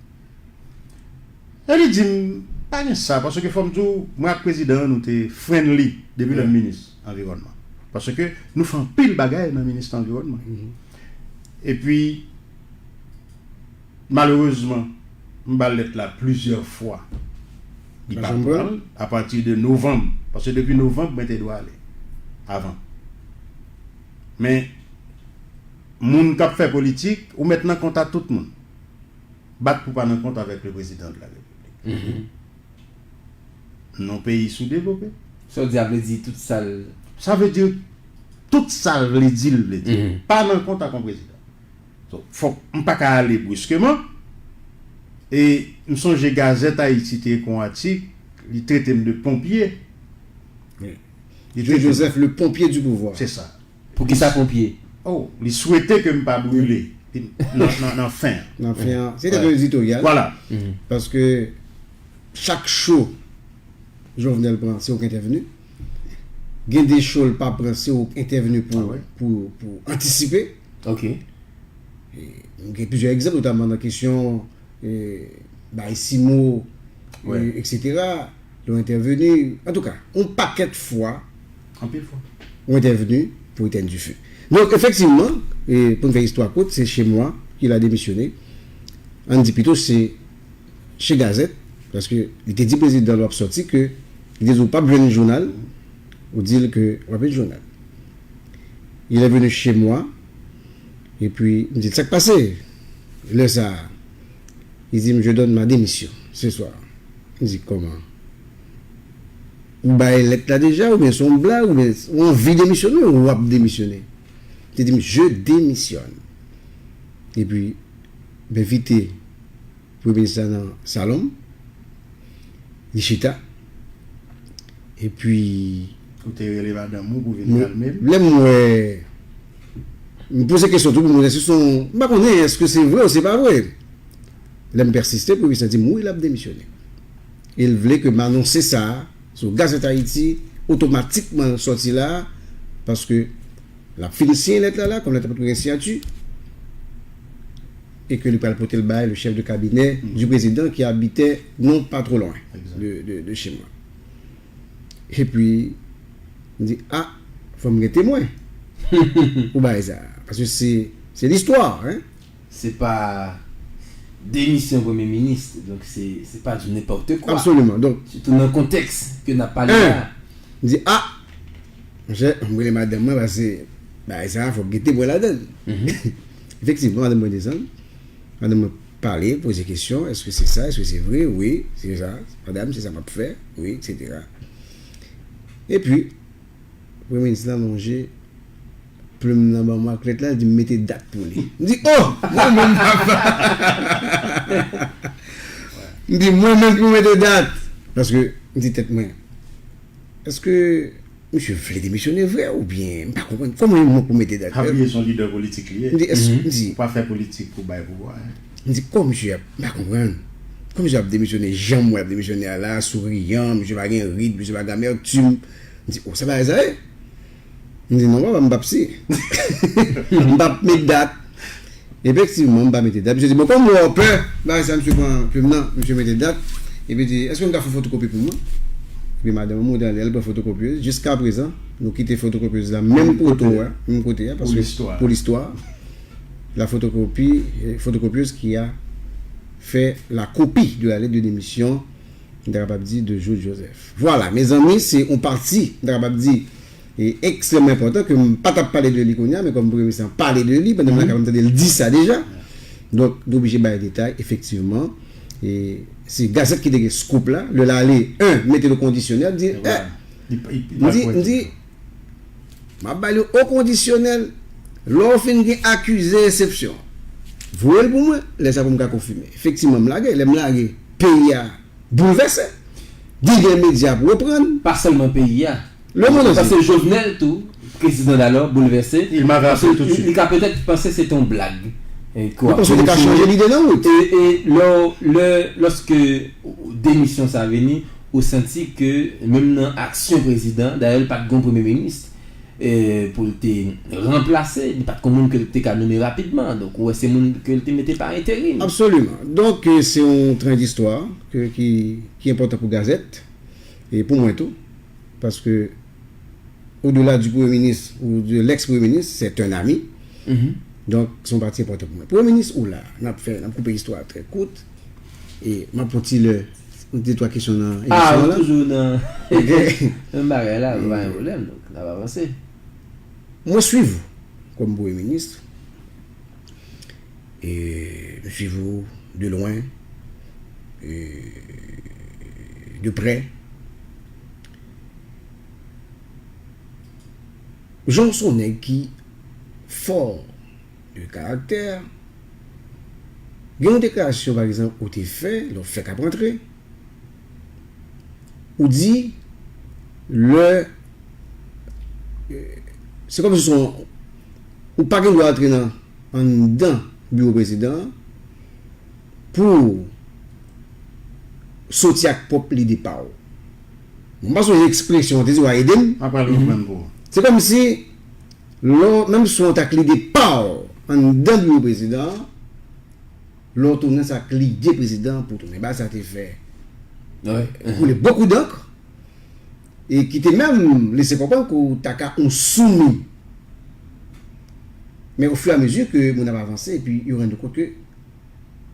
E li di m, pa gen sa, paske fò m di w, mwen ak prezidan an, nou te friendly depi lè m minis anviwònman. Paske nou fè anpil bagay nan ministè anviwònman. Epi, malerezman, m ba l lèt la plizyè fwa. Li pa pran l apati de novanm. Paske depi novanm, mwen te dwe ale. Avan. Men, moun k ap fè politik, ou mèt nan kont a tout moun. Bat pou pa nan kont avèk le président de la République. Non peyi soudevlope. Sa w di a vle di tout sa l. Sa vle di tout sa l vle di, l vle di. Pa nan kont ak yon prezidan. So, fòk m pa ka ale briskeman. E m sonje Gazette Haïti te ekri yon atik, li trete m de ponpye. Joe Joseph, le pompier du pouvoir. Se sa. Pou ki sa ponpye? Oh, li swete ke m pa brile nan, nan, nan fen an. Nan fen an. Se te yon editoryal. Vwala. Paske chak cho Jovenel pran, se ou k entèveni. Gen de cho l pa pran, se ou k entèveni pou, pou, pou antisipe. Ok. Gen plizyè egzanp, notaman nan kesyon eh, bay simo, eh, etsetera. Lè w entèveni, antouka, yon pakèt fwa, Anpil fwa. ou entèveni pou etèn dife. Donk, efektivman, eh, pou n fè istwa kout, se Chemwa ki la demisyone. Ann di pito, se che Gazette, paske li te di prezidan l w ap sòti ke li te di w p ap jwenn jounal, ou di l ke w ap jwenn jounal. Il est venu chez moi, epi m di l, sa k pase? Lè sa a, li di m, je donne ma démission ce soir. M di, kòman? Ou bay lèt la deja, oubyen se yon blag, oubyen ou anvi demisyone, ou w ap demisyone? Li di m, je démissionne. Epi, m envite premye minis la nan salon m. Li chita. Epi, Ou te rele madanm ou pou vin kalme l? Lè m wè, m poze kesyon tou pou m wè si se yon, m pa konnen èske se vre ou se pa vre. Lè m pèsiste, premye minis la di m wi, l ap demisyone. E l vle ke m anonse sa sou Gazette Haïti, otomatikman sòti la, paske l ap fin siyen lèt la, la, kòm lèt la pa t gen siyati, e ke li pral pote l bay le chef de cabinet du président qui habitait non pas trop loin de, de, de chez moi. Epi, m di, a, fò m gen temwen pou bagay sa. Paske se, se listwa, hein. Se pa demisyon premye minis, donk se, se pa du n'importe quoi. Absoliman. Donk, Sitou nan kontèks ke n ap pale la. M di, a, monchè, m rele madanm mwen paske bagay sa a, fòk gen temwen ladan l. Efektivman, madanm mwen desann. Madanm mwen pale, poze kesyon, èske se sa, èske se vre? Wi, se sa. Madanm, se sa m ap fè. Wi, etsetera. Epi, premye minis la lonje plim nan ban mwen ak lèt la, li di m mete dat pou li. M di, o! Mwen menm papa! M di, mwen menm pou mete dat! Paske, m di tèt mwen, èske Misye vle demisyone vre oubyen m pa konprann kòman yon moun pou mete dat. Javier se yon lidè politik li ye. M di, èske, m di, Ou pa fè politik pou bay pouvwa. Hein. M di, kòman misye ap, m pa konprann. Kòman misye ap demisyone, jan m wè ap demisyone a la, souriyan, misye pa gen rid, misye pa gen amètim. M di, o, sa bagay sa ye? M di, non, papa, m p ap siyen. M p ap met dat. Efektivman, m pa mete dat. Misye di, bon, kòm m wè w pè, bagay sa, misye pran plim nan, misye mete dat. Epi di, èske m ka fè fotokopi pou mwen? Epi madanm mwen monte anlè, l pran fotokopyez. Jiskaprezan, nou kite fotokopyez la, menm kote a, menm kote a, paske pou listwa. La photocopie, euh, photocopieuse qui a fait la copie de la lettre de démission, m ta kapab di, de Jouthe Joseph. Vwala, mezanmi, se yon pati, m ta kapab di, e ekstrèmman enpòtan, ke m pa t ap pale de li kounye a, men kòm Premye Minis lan pale de li, pandan m la kapab tande l di sa deja. Donk, nou oblije bay detay, efektivman. E se gazèt ki te gen scoop la, lè l ale, en, mete l o kondisyonèl, di, eh, m di, m di, M ap ba li o kondisyonèl. Lè w fin gen akize eksepsyon, voye l pou mwen. Lè sa pou m ka konfime. Efektivman, m lage. Lè m lage, peyi a boulvèse. Gen de medya ap reprann. Pa sèlman peyi a. Lemonn antye. Paske Jovenel tou, prezidan dalò, boulvèse. Il m'avait appelé tout de Li suite. ka petèt panse se te yon blag. Mwen panse w te ka chanje lide nan wout. E, e lè, lè, lòske demisyon sa vini, ou santi ke menm nan aksyon prezidan, dayè l pa t gon premye minis, e, pou l te ranplase, li pa t gon moun ke l te ka nonmen rapidman. Donk, ou wè se moun ke l te mete pa enterim. Absoliman. Donk, e, se yon tren distwa ke, ki, ki enpòtan pou gazèt, e pou mwen tou, paske au-delà du Premier ministre ou de l'ex-Premier ministre, c'est un ami. Donk, se yon pati enpòtan pou mwen. Premye minis ou la, n ap fè, n ap koupe istwa a trè kout. E m ap pran ti lè, yon de twa kesyon nan Ah, emisyon ou la. Toujou nan Ok. menm bagay la, pa gen pwoblèm, donk, n ap avanse. Mwen swiv ou kòm premye minis. E m swiv ou de lwen, e de prè. Jan w se yon nèg ki fò de karaktè, gen yon deklarasyon, pa egzanp, ou te fè, lè w fèk ap rantre, ou di, lè, e, se kòmsi se yon, ou pa gen dwa rantre nan, anndan biwo prezidan an, pou w soti ak pwòp lide pa w. Bon, m pa sonje ekspresyon an, te di w a ede m. M ap pral reprann pou ou. Se kòmsi, lè w, menm si w antre ak lide pa w anndan biwo prezidan an, lè w tounen, se ak lide prezidan an pou w tounen. Bagay sa te fè koule bokou dank, e ki te menm lese konprann ke w ta ka yon soumi. Men au fur et à mesure que moun ap avanse, epi yo rann yo kont ke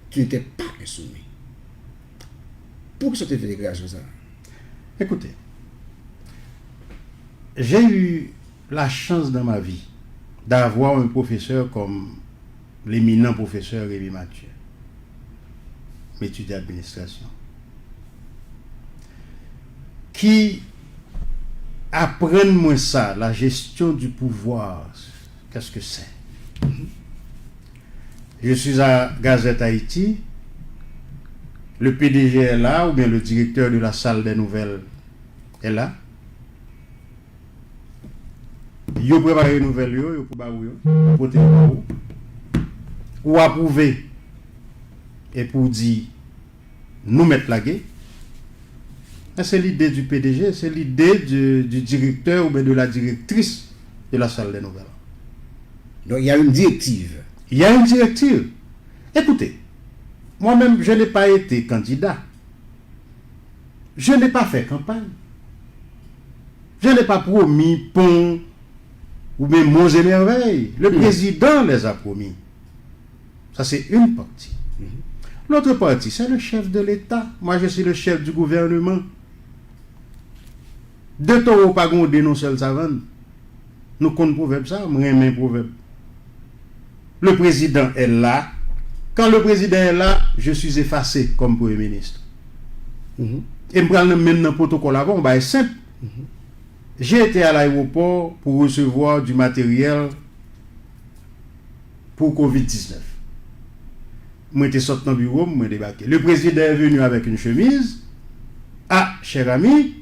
tu n'étais pas un soumis. Poukisa w te fè deklarasyon sa a? Écoutez, j'ai eu la chance dans ma vie d'avoir un professeur comme l'éminent professeur Rémy Mathieu, m etidye administrasyon, ki aprann mwen sa, la gestion du pouvoir, qu'est-ce que c'est? Je suis à Gazette Haïti, le P D G est là, ou bien le directeur de la salle des nouvelles est là. Yo prepare nouvèl yo, yo pou ba ou yo, yo pote yo ba ou. Ou apwouve, epi ou di, nou mèt lage. Men se lide du P D G, se lide du, du directeur ou bien de la directrice de la salle des nouvelles. Donc, il y a une directive. Il y a une directive. Écoutez, moi-même, je n'ai pas été candidat. Je n'ai pas fait campagne. Je n'ai pas promis pont ou bien monts et merveilles. Le président les a promis. Ça, c'est une partie. L'autre partie, c'est le chef de l'État. Moi, je suis le chef du gouvernement. De towo pa gwonde nan sèl savann. Nou konn pwovèb sa, m renmen pwovèb. Le président est là. Quand le président est là, je suis effacé comme Premier ministre. E m pral nan menm nan pwotokòl avan, yon bagay senp. J'ai été à l'aéroport pour recevoir du matériel pour covid dix-neuf. Mwen te sot nan biwo m, mwen debake. Le président est venu avec une chemise. Ah, cher ami,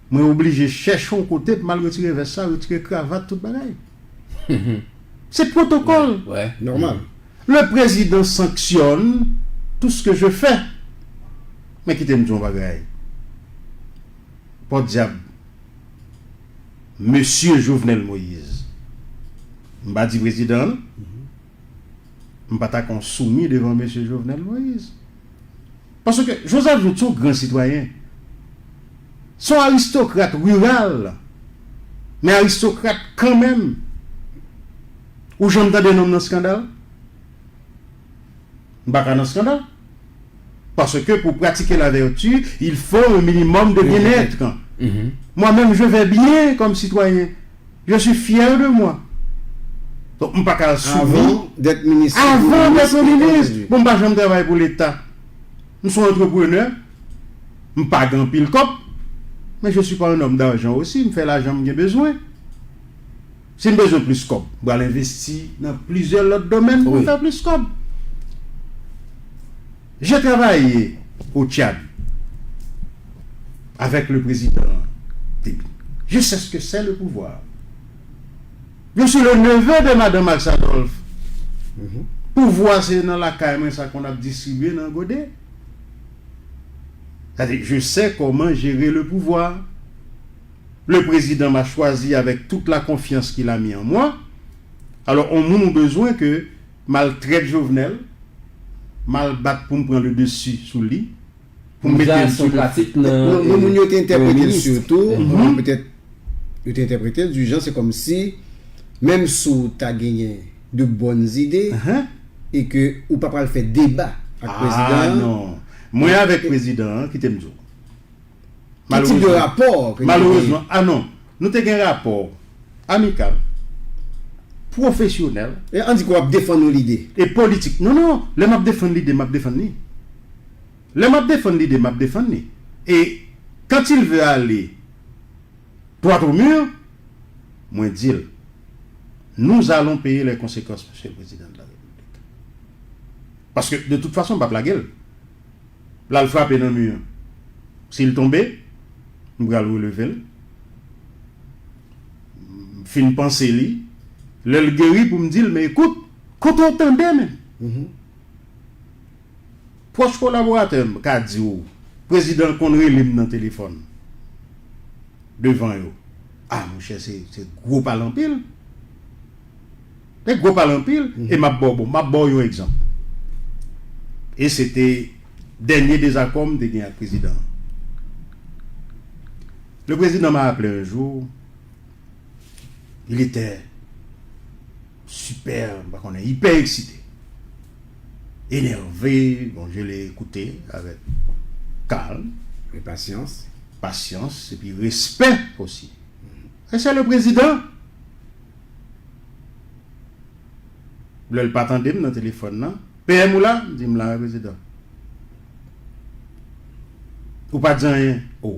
Mwen oblije chèche yon kote pou m al retire vès la, retire kravat, tout bagay. Se pwotokòl. Nòmal. Le président sanctionne tout ce que je fais. Men kite m di yon bagay. Pòdyab. Mesye Jovenel Moïse. M pa di prezidan, m pa ta konn soumi devan mesye Jovenel Moïse. Paske Joseph Jouthe se yon gran sitwayen. Se yon aristokrat riral, men aristokrat kanmenm. Ou janm tande non m nan skandal? M pa ka nan skandal. Parce que pour pratiquer la vertu, il faut un minimum de bien-être. Moi-même, je vais bien comme citoyen. Je suis fier de moi. Donk, m pa ka soumi. Avan d'être ministre. Avan d'être ministre. Bon, m pa janm travay pou Leta. M se yon antreprenè. M pa gen anpil kòb. Men je suis pas un homme d'argent aussi. M fè lajan m gen bezwen. Si m bezwen plis kòb, m pral envesti nan plizyè lòt domèn pou m fè plis kòb. J'ai travaillé au Tchad avec le président Tebin. Je sais ce que c'est le pouvoir. Je suis le neveu de Madame Max Adolphe. Pouvwa se nan lakay mwen sa konn ap distribye nan gode. C'est-à-dire, je sais comment gérer le pouvoir. Le président m'a choisi avec toute la confiance qu'il a mis en moi. Alò, yon moun ou bezwen ke m al trèt Jovenel, m al bat pou m pran le dessus sou li, pou m mete l sou le. Non, non, moun yo te entèprete l sitou, petèt, yo te entèprete l du jan, se kòmsi, menm si w ta genyen de bonnes idées, e ke ou pa pral fè deba ak prezidan an. Non. Mwen avèk prezidan an, kite m di w. Ki tip de rapò ke nou genyen? Malerezman, a non. Nou te gen rapò amikal, pwofesyonèl. E ann di ke w ap defann yon lide. E politik. Non, non. Lè m ap defann lide, m ap defann li. Lè m ap defann lide, m ap defann li. E quand il veut aller droit au mur, mwen di l, nous allons payer les conséquences, Monsieur le Président de la République. Paske, de toute façon, m p ap lage l. L al frape nan mi an. Si l tonbe, m pral releve l. M fin panse li. Lè l geri pou m di l, men ekout, kote w tande, men? Pwòch kolaboratè m ka di w, prezidan konn rele m nan telefòn devan yo. A, monchè, se, se gwo pale anpil. Se gwo pale anpil, e m ap ba w, bon, m ap ba w yon egzanp. E se te dènye dezakò m te gen ak prezidan an. Le président m'a appelé un jour, il était super, m pa konnen, hyper excité, énervé. Bon, je l'ai écouté avec calme, patience, patience et puis respect aussi. Et c'est le président. Lè l pa tande m nan telefòn nan, PM ou la? M di, m la wi, prezidan. Ou pa di anyen. O,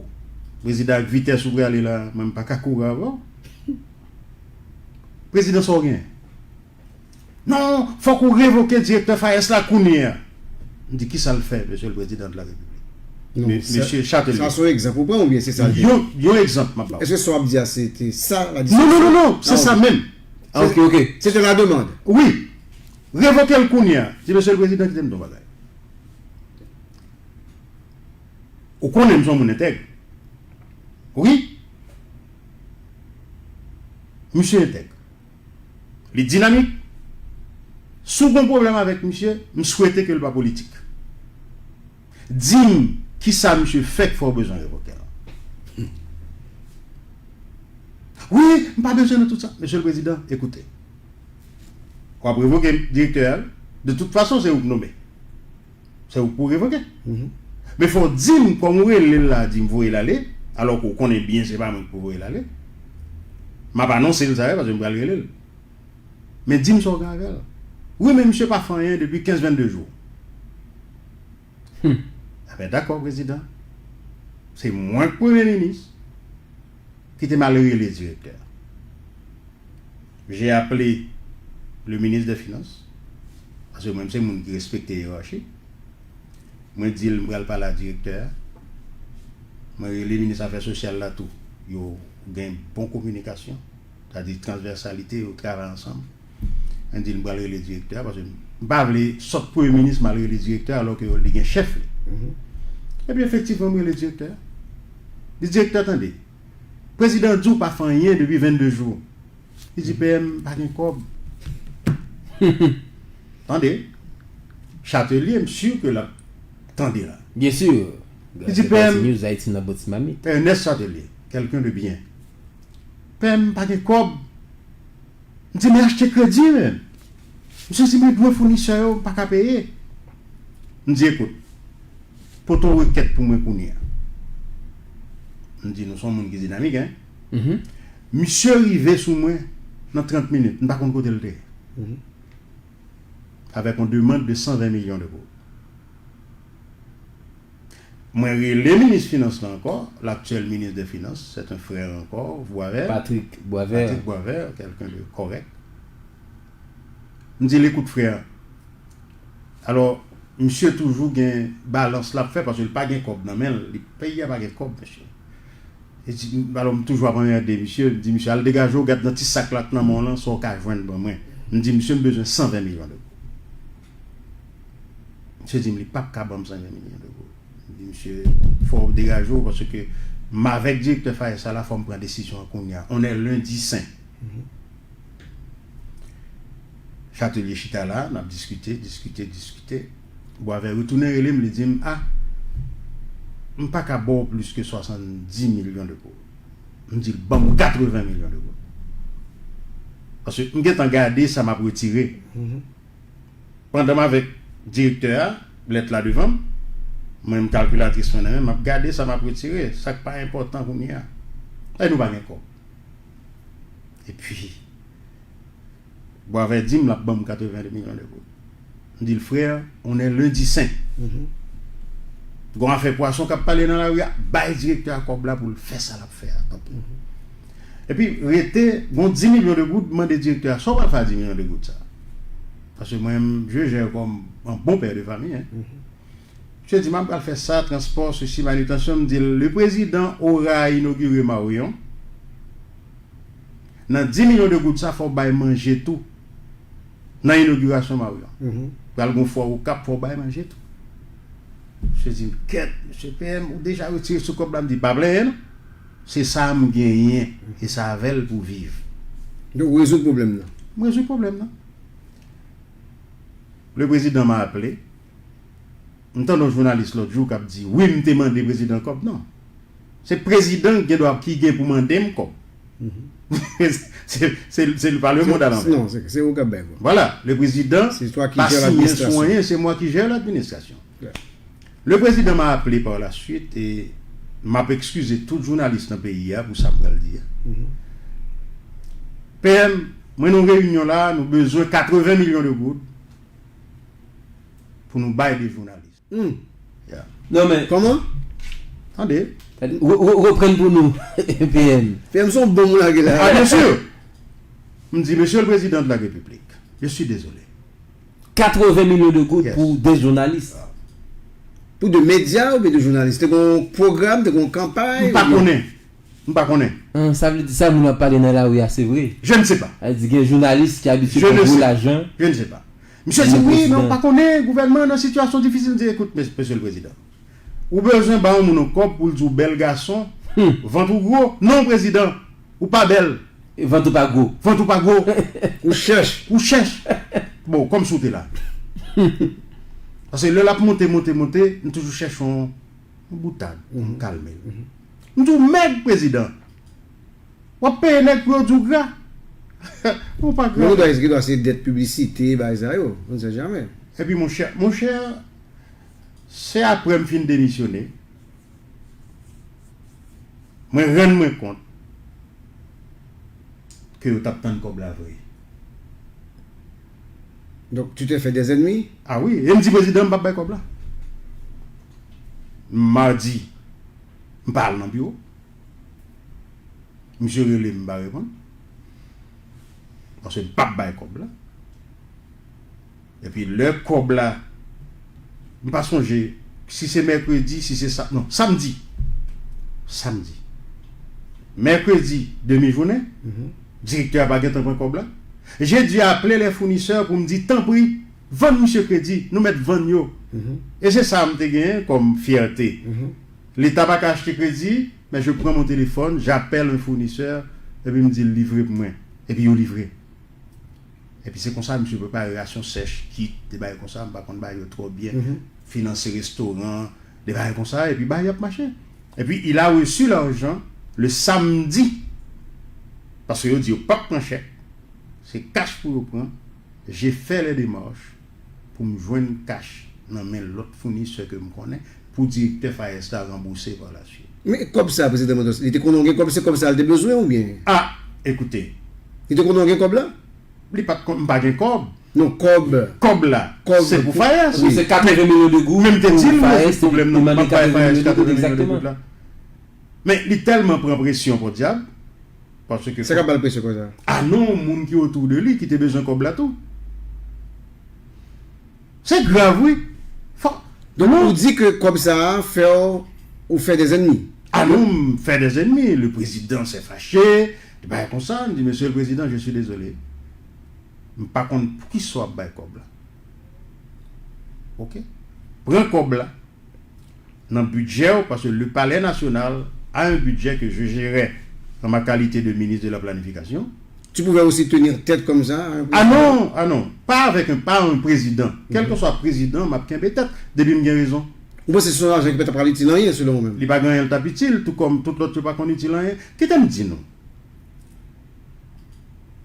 prezidan, ak vitès ou prale la, mwen m pa ka kouri avè w. Prezidan, sa w gen? Non, fòk ou revoke direktè FAES la kounye a. M di, kisa l fè, Monsieur le Président de la République? Mesye Chatelie. Sa se yon egzanp ou pran oubyen se sa l te? Yon, yon egzanp m ap ba w. Èske sa w ap di a se te sa la diskusyon? Non, non, non, non, se sa menm. Ah, ok, ok. C'était la demande. Wi. Revoke l kounye a. Di, Mesye le Prezidan, kite m di w yon bagay. Ou konnen m se yon moun entèg. Wi. Misye entèg. Li dinamik. Si w gen pwoblèm avèk misye, m swete ke l pa politik. Di m kisa misye fè k fè w bezwen revoke l. Wi, m pa bezwen nan tout sa. Mesye le Prezidan, ekoute. W ap revoke direktè a, de tout fason, se ou k nonmen. Se ou k pou revoke. Men fò w di m, kòm ou rele l la, di m voye l ale, alò ke w konnen byen se pa mwen k pou voye l ale. M ap anonse l sa, paske m pral rele l. Men di m sa w gen avè l. Wi, men misye pa fè anyen depi kenz, vennde jou. Enben, dakò, prezidan. Se mwen k premye minis. Kite m al rele direktè a. J'ai appelé le ministre des Finances, paske mwen, m se moun ki respekte yerachi. Mwen di l m pral pale a direktè a. Mwen rele minis afè sosyal la tou. yo gen bon kominikasyon, sa di transvèsalite, yo travay ansanm. Mwen di l m pral rele direktè a, paske m pa vle sòt premye minis m al rele direktè a, alò ke li gen chèf li. Epi efektivman, m rele direktè a. Di direktè, tande, prezidan di w pa fè anyen depi vennde jou. Li di, P M, pa gen kòb. Tande, Chatellier, m si ke l ap tande la. Byen si. Li di, P M, News Haiti nan bòt ti mamit. Ernest Chatellier, quelqu'un de bien. P M, pa gen kòb. M di, men achte kredi, men. Misye di, men dwe founisè yo, m pa ka peye. M di, ekout, pote yon rekèt pou mwen kounye a. M di, nou se yon moun ki dinamik, en. Misye rive sou mwen nan trant minit. M pa konn kote l te ye. Avèk yon demann de san ven milyon de goud. Mwen rele minis finans la ankò, l'actuel ministre des Finances, c'est un frère encore, Boisvert. Patrick Boisvert. Patrick Boisvert, quelqu'un de correct. M di l, ekout, frè, alò, misye toujou gen balans l ap fè, paske l pa gen kòb nan men l, li, peyi a pa gen kòb, mesye. E di, alò, m toujou ap anmède misye, m di, misye, al degaje w, gad nan ti sak la k nan men w lan, sa w ka jwenn ban mwen. M di, misye, m bezwen san ven milyon de goud. Misye di m, li p ap ka ban m san ven milyon de goud. M di, misye, fò w degaje w, paske m avèk direktè Fayes sa la, fò m pran desizyon an kounye a. On est lundi saint. Chatellier chita la, n ap diskite, diskite, diskite. Boisvert retounen rele m, li di m, a, m pa ka ba w plis ke swasanndis milyon de goud. M di l, ban m katreven milyon de goud. Paske m gentan gade sa m ap retire. Pandan m avèk direktè a, lèt la devan m, mwen menm kalkilatris mwen nan men m, m ap gade sa m ap retire, sa k pa enpòtan kounye a. E nou pa gen kòb. Epi, Boisvert di m l ap ban m katreven milyon de goud. M di l, frè, on est lundi saint. Gon afè pwason k ap pale nan lari a, bay direktè a kòb la pou l fè sa l ap fè a, tanpri. Epi, rete, gon dis milyon de goud, mande direktè a, sa w pral fè a dis milyon de goud sa? Paske mwen, je gère comme un bon père de famille, hein. Misye di, m ap pral fè sa, transpò, sesi, manitansyon, m di l, le président aura inauguré Marion. Nan dis milyon de goud sa, fò w bay manje tou. Nan inogirasyon Marion. Pral gon fwa Okap, fò w bay manje tou. Misye di m, kèt, mesye P M, ou deja retire sou kòb la, m di, pa plenyen non. Se sa m genyen, e se avè l pou viv. Donk, ou rezoud pwoblèm nan? M rezoud pwoblèm nan. Le président m'a appelé. M tande yon jounalis lòt jou k ap di, wi, m te mande prezidan kòb. Non. Se prezidan ki gen dwa, ki gen pou mande m kòb. Se, se, se pa le monde à l'envers. Non, se, se ou k ap bay kòb. Voilà, le président pa siyen sou anyen, c'est moi qui gère l'administration. Le président m'a appelé par la suite e m ap ekskize tout jounalis nan peyi a pou sa m pral di a. P M, mwen nan yon reyinyon la, nou bezwen katreven milyon de goud pou nou bay de jounalis. Hmm. Yeah. Non, men kòman? Tande. Re-, re-, reprann pou nou, P M. P M, se yon bonm ou lage la. Ah, bien sûr. M di, Monsieur le Président de la République, je suis désolé. Katreven milyon de goud pou de jounalis. Pou de medya oubyen de jounalis? Te gon pwogram, te gon kanpay? M pa konnen. M pa konnen. An, sa vle di sa moun ap pale nan lari a, se vre? Je ne sais pas. Sa vle di gen jounalis ki abitye pran gwo lajan. Je ne sais pas. Misye di, wi, men ou pa konnen, gouvènman an nan sitiyasyon difisil. M di, ekout, mes-, mesye le prezidan, ou bezwen ba yon moun yon kòb pou l di w bèl gason, vant ou gwo? Non, prezidan, ou pa bèl. Vant ou pa gwo. Vant ou pa gwo. Ou chèch. Ou chèch. Bon, kòmsi w te la. Paske lè l ap monte, monte, monte, m toujou chèche yon, yon boutad pou m kalme l. M di w, mèg, prezidan. W ap peye nèg pou yo di w gra. Ou pa gra. Men ou dwa, èske dwa se dèt piblisite, bagay sa yo? On ne sait jamais. Epi, monchè, monchè, se apre m fin demisyone, mwen rann mwen kont ke yo t ap tann kòb la vre. Donc, tu t'es fait des ennemis? Ah wi, e m di prezidan m p ap bay kòb la. Madi, m pa al nan biwo. Misye rele m, m pa reponn. Paske m p ap bay kòb la. Epi lè kòb la, m pa sonje si se mèkredi, si se sa, non, samdi. Samdi. Mèkredi, demi jounen, direktè a pa gentan pran kòb la. Jedi, apele lè founisè pou m di, tanpri, vann misye kredi, nou mèt vann yo. E se sa m te genyen kòm fyète. Leta pa ka achte kredi, men je pran mon telefòn, j'appelle un fournisseur, epi m di l livre pou mwen. Epi yo livre. Epi se konsa misye prepare rasyon sèch, kit, de bagay konsa, m pa konn ba yo twò byen, finanse restoran, de bagay konsa, epi bagay ap mache. Epi il a reçu l'argent le samedi, paske yo di yo p ap pran chèk, se kach pou yo pran. J'ai fait les démarches pou m jwenn kach nan men lòt founisè ke m konnen pou direktè Fayès la ranbouse pa la swit. Men kòb sa, prezidan Montès, li te konnen w gen kòb, se kòb sa l te bezwen oubyen? A, ekoute. Li te konnen w gen kòb la? Li pa t kon, m pa gen kòb. Non, kòb. Kòb la, kòb se pou Fayès. Wi, se katreven milyon de goud. Men m te di l, mwen, pwoblèm nan, m ap bay Fayès katreven milyon de goud la. Men li tèlman pran presyon, podyab, paske... Sa k ap ba l presyon konsa? A non, moun ki otou de li ki te bezwen kòb la tou. Se grav, wi. Fò... Donk, ou di ke kòb sa a fè w, ou fè des ennemis? A non, m fè des ennemis. Le président s'est fâché. De bagay konsa, m di, Monsieur le Président, je suis désolé. M pa konn poukisa w ap bay kòb la. Oke? Pran kòb la nan bidjè w, paske le Palais National a un budget que je gérais dans ma qualité de ministre de la Planification. Tu pouvais aussi tenir tête comme ça, hein? A non, a non, pa avèk un, pa un président. Kèlkeswa prezidan, m ap kenbe tèt, depi m gen rezon. Ou panse se yon lajan ki pa t ap pral itil anyen, selon ou menm? Li pa gen anyen l t ap itil, tou kòm tout lòt yo pa konn itil anyen. Kite m di nou.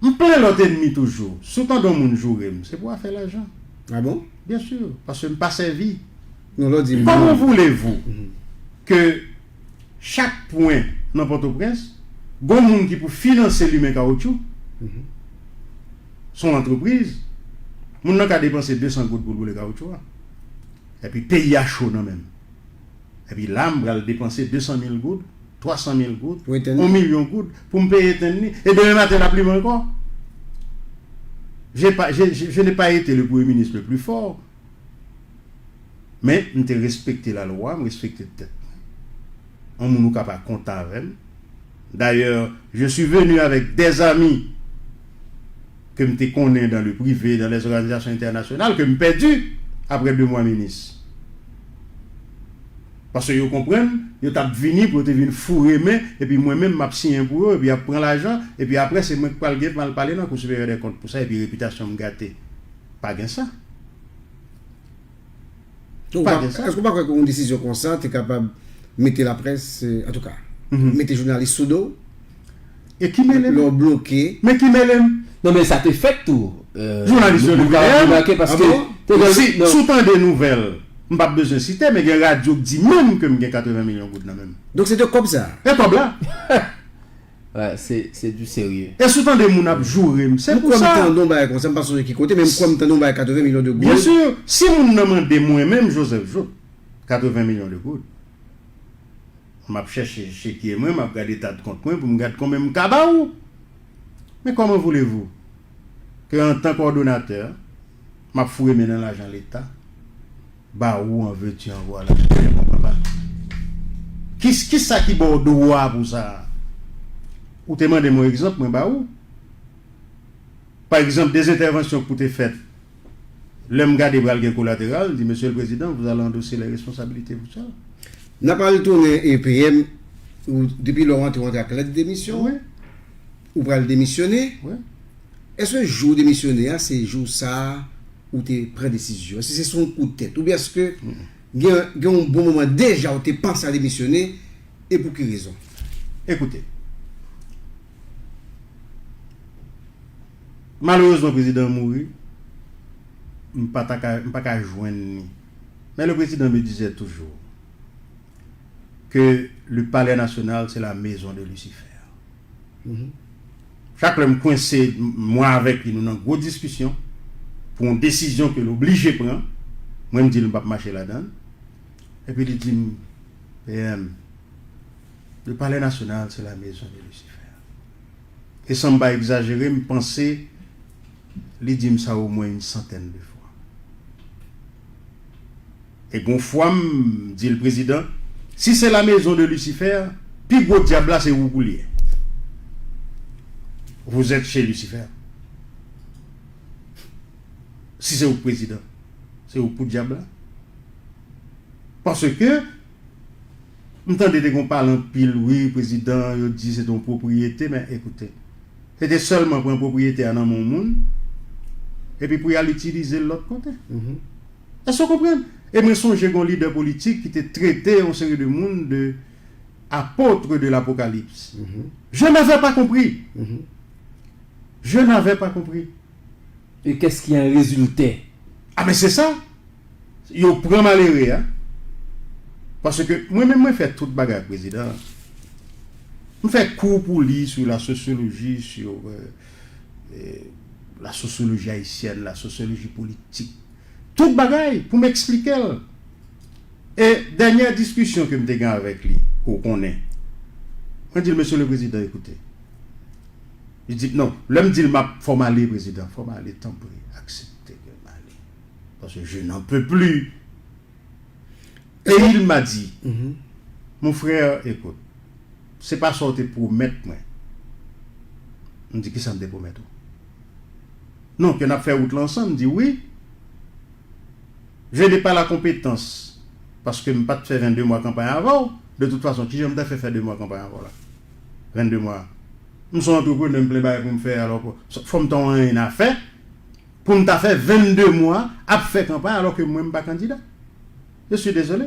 M plen lòt enmi toujou. Si w tande yon moun joure m, se pou afè lajan. A bon? Byen si, paske m pa sèvi. Non, lè w di m... Comment voulez-vous que chak pwen nan Pòtoprens, gon moun ki pou finanse limen kawotchou, se yon antrepriz, moun nan ka depanse de san goud pou l boule kawotchou a. Epi peyi a cho nan men m. Epi la, m pral depanse de san mil goud, twa san mil goud, yon milyon goud pou m peye etenn li. E demen maten, l ap limen ankò. J'ai pas, j'ai, j'ai, je n'ai pas été le premier ministre le plus fort, men m te respekte lalwa, m respekte tèt mwen. Yon moun ou ka pa kontan avè m. D'ailleurs, je suis venu avec des amis ke m te konnen dans le privé, dans les organisations internationales, ke m pèdi apre de mwa minis. Paske yo konprann, yo t ap vini pou yo te vin foure men, epi mwen menm m ap siyen pou yo, epi y ap pran lajan, epi apre se mwen k pral gen pou m al pale nan Cour supérieure des comptes pou sa, epi repitasyon m gate. Pa gen sa. Donk, pa gen sa. Èske w pa kwè ke yon desizyon konsa te kapab mete laprès, euh, antouka, mete jounalis sou do w? E ki mele m? Lè w bloke. Men ki mele m? Non, men sa te fèt tou. Jounalis yo leve dèyè m. Remake paske... Si, si w tande nouvèl, m p ap bezwen site, men gen radyo k di menm ke m gen katreven milyon goud nan men m. Donk se de kòb sa? E kòb la. Wè, se, se du sérieux. E si w tande moun ap joure m, se pou sa. M kwè m tande yon bagay konsa, m pa sonje ki kote, men m kwè m tande yon bagay katreven milyon de goud. Byen si, si moun nan mande mwen menm, Joseph Jouthe, katreven milyon de goud, m ap chèche chekye mwen, m ap gade tad kont mwen pou m gad konbyen m ka ba ou. Men comment voulez-vous que, en tant que coordonnateur, m ap foure men nan lajan Leta? Ba ou an vèti an vwala. Ki, kisa ki ba w dwa pou sa? Ou te mande m yon egzanp, mwen ba ou. Pa egzanp, de entèvansyon k pou te fèt. Lè m gade pral gen kolateral, m di, Monsieur le Président, vous allez endosser les responsabilités vous seul. N ap al tounen E P M, ou, depi lè w antre, w antre ak lèt demisyon. Wi. Ou pral demisyone. Wi. Èske jou w demisyone a, se jou sa a ou te pran desizyon? Èske se sou yon kout tèt? Oubyen èske gen, gen yon bon moman deja ou te panse a demisyone? E pou ki rezon? Ekoute, malerezman, prezidan an mouri, m pa ta ka, m pa ka jwenn li. Mais le président me disait toujours que le Palais National, c'est la maison de Lucifer. Chak lè m kwense, m, mwen avèk li, nou nan gwo diskisyon pou yon desizyon ke l oblije pran, mwen m di l m p ap mache ladan l. Epi li di m, P M, le Palais National, c'est la maison de Lucifer. E san m pa egzajere, m panse li di m sa omwen yon santèn de fwa. E gon fwa m di l, Prezidan, si se la maison de Lucifer, pi gwo dyab la se ou pou l ye. Vous êtes chez Lucifer. Si se ou k prezidan, se ou k pou dyab la. Paske m tande te gon pale anpil, wi, prezidan, yo di se te yon pwopriyete, men ekoute, se te sèlman pran pwopriyete a nan men yon moun, epi pou y al itilize l lòt kote. Èske w konprann? E mwen sonje gon lidè politik ki te trete yon seri de moun de apôtres de l'Apocalypse. Je n'avais pas compris. Je n'avais pas compris. E qu'est-ce qui en résultait? Ah, men se sa. Yo pran malere a. Paske mwen menm, mwen fè tout bagay ak prezidan. M fè kou pou li sou la sosyoloji, sou euh, euh, la sosyoloji ayisyèn, la sosyoloji politik. Tout bagay pou m eksplike l. E dènyè diskisyon ke m te gen avèk li, ke w konnen, mwen di l, Mesye le Prezidan, ekoute, li di, non, lè m di l m ap fò m ale, prezidan, fò m ale, tanpri, aksepte ke m ale. Paske je n'en peux plus. Et il m'a dit, mon frère, écoute, se pa sa w te pwomèt mwen. M di, kisa m te pwomèt ou? Non, ke n ap fè wout la ansanm. M di, wi. Je n'ai pas la compétence, paske m pa t fè vennde mwa kanpay avè w. De tout fason, kijan m ta fè fè de mwa kanpay avè w la? Vennde mwa. M se yon antreprenè, m plen bagay pou m fè, alò fò m ta yon anyen a fè, pou m ta fè vennde mwa ap fè kanpay alò ke mwen m pa kandida. Je suis désolé.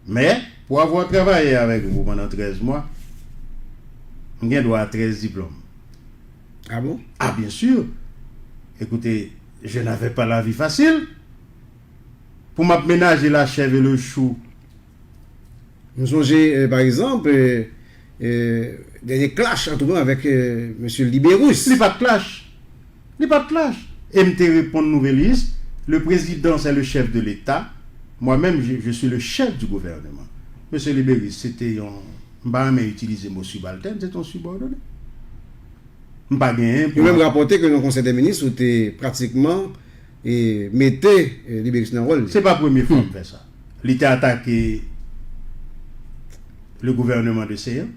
Mais, pour avoir travaillé avec vous pendant treize mois, m gen dwa a trèz diplòm. Ah bon? Ah, bien sûr. Écoutez, je n'avais pas la vie facile. Pou m ap menaje la chèv e le chou. M sonje, euh, pa egzanp, euh, euh, dènye clash ant ou avèk euh, mesye Libérus. Li pa t clash. Li pa t clash. E m te reponn Nouvelliste, le président c'est le chef de l'État. Moi-même, je, je suis le chef du gouvernement. Mesye Libérus, se te yon, m pa renmen itilize mo subaltèn, se te yon sibòdone. M pa genyen pou. Yo menm rapòte ke nan Konsèy dè Minis, ou te pratikman e mete eh, Libérus nan wòl li. Se pa premye fwa m fè sa. Li te atake le gouvernement de Céant.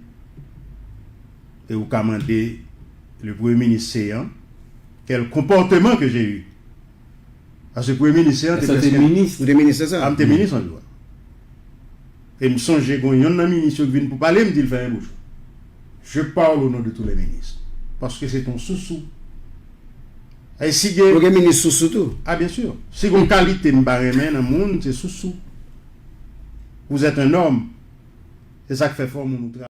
E ou ka mande le premye minis Céant quel comportement que j'ai eu. Paske premye minis Céant te Sa te prèske minis. Ou te minis, se sa? Ah, m te minis anviwònman. E m sonje gon yonn nan minis yo ki vin pou pale, m di l fèmen bouch ou. Je parle au nom de tous les ministres. Paske se ton sousou. E si gen Ou gen minis sousou tou. Ah, bien sûr. Si gon kalite m pa renmen nan moun, se sousou. Vous êtes un homme. Se sa k fè fò moun ou travay.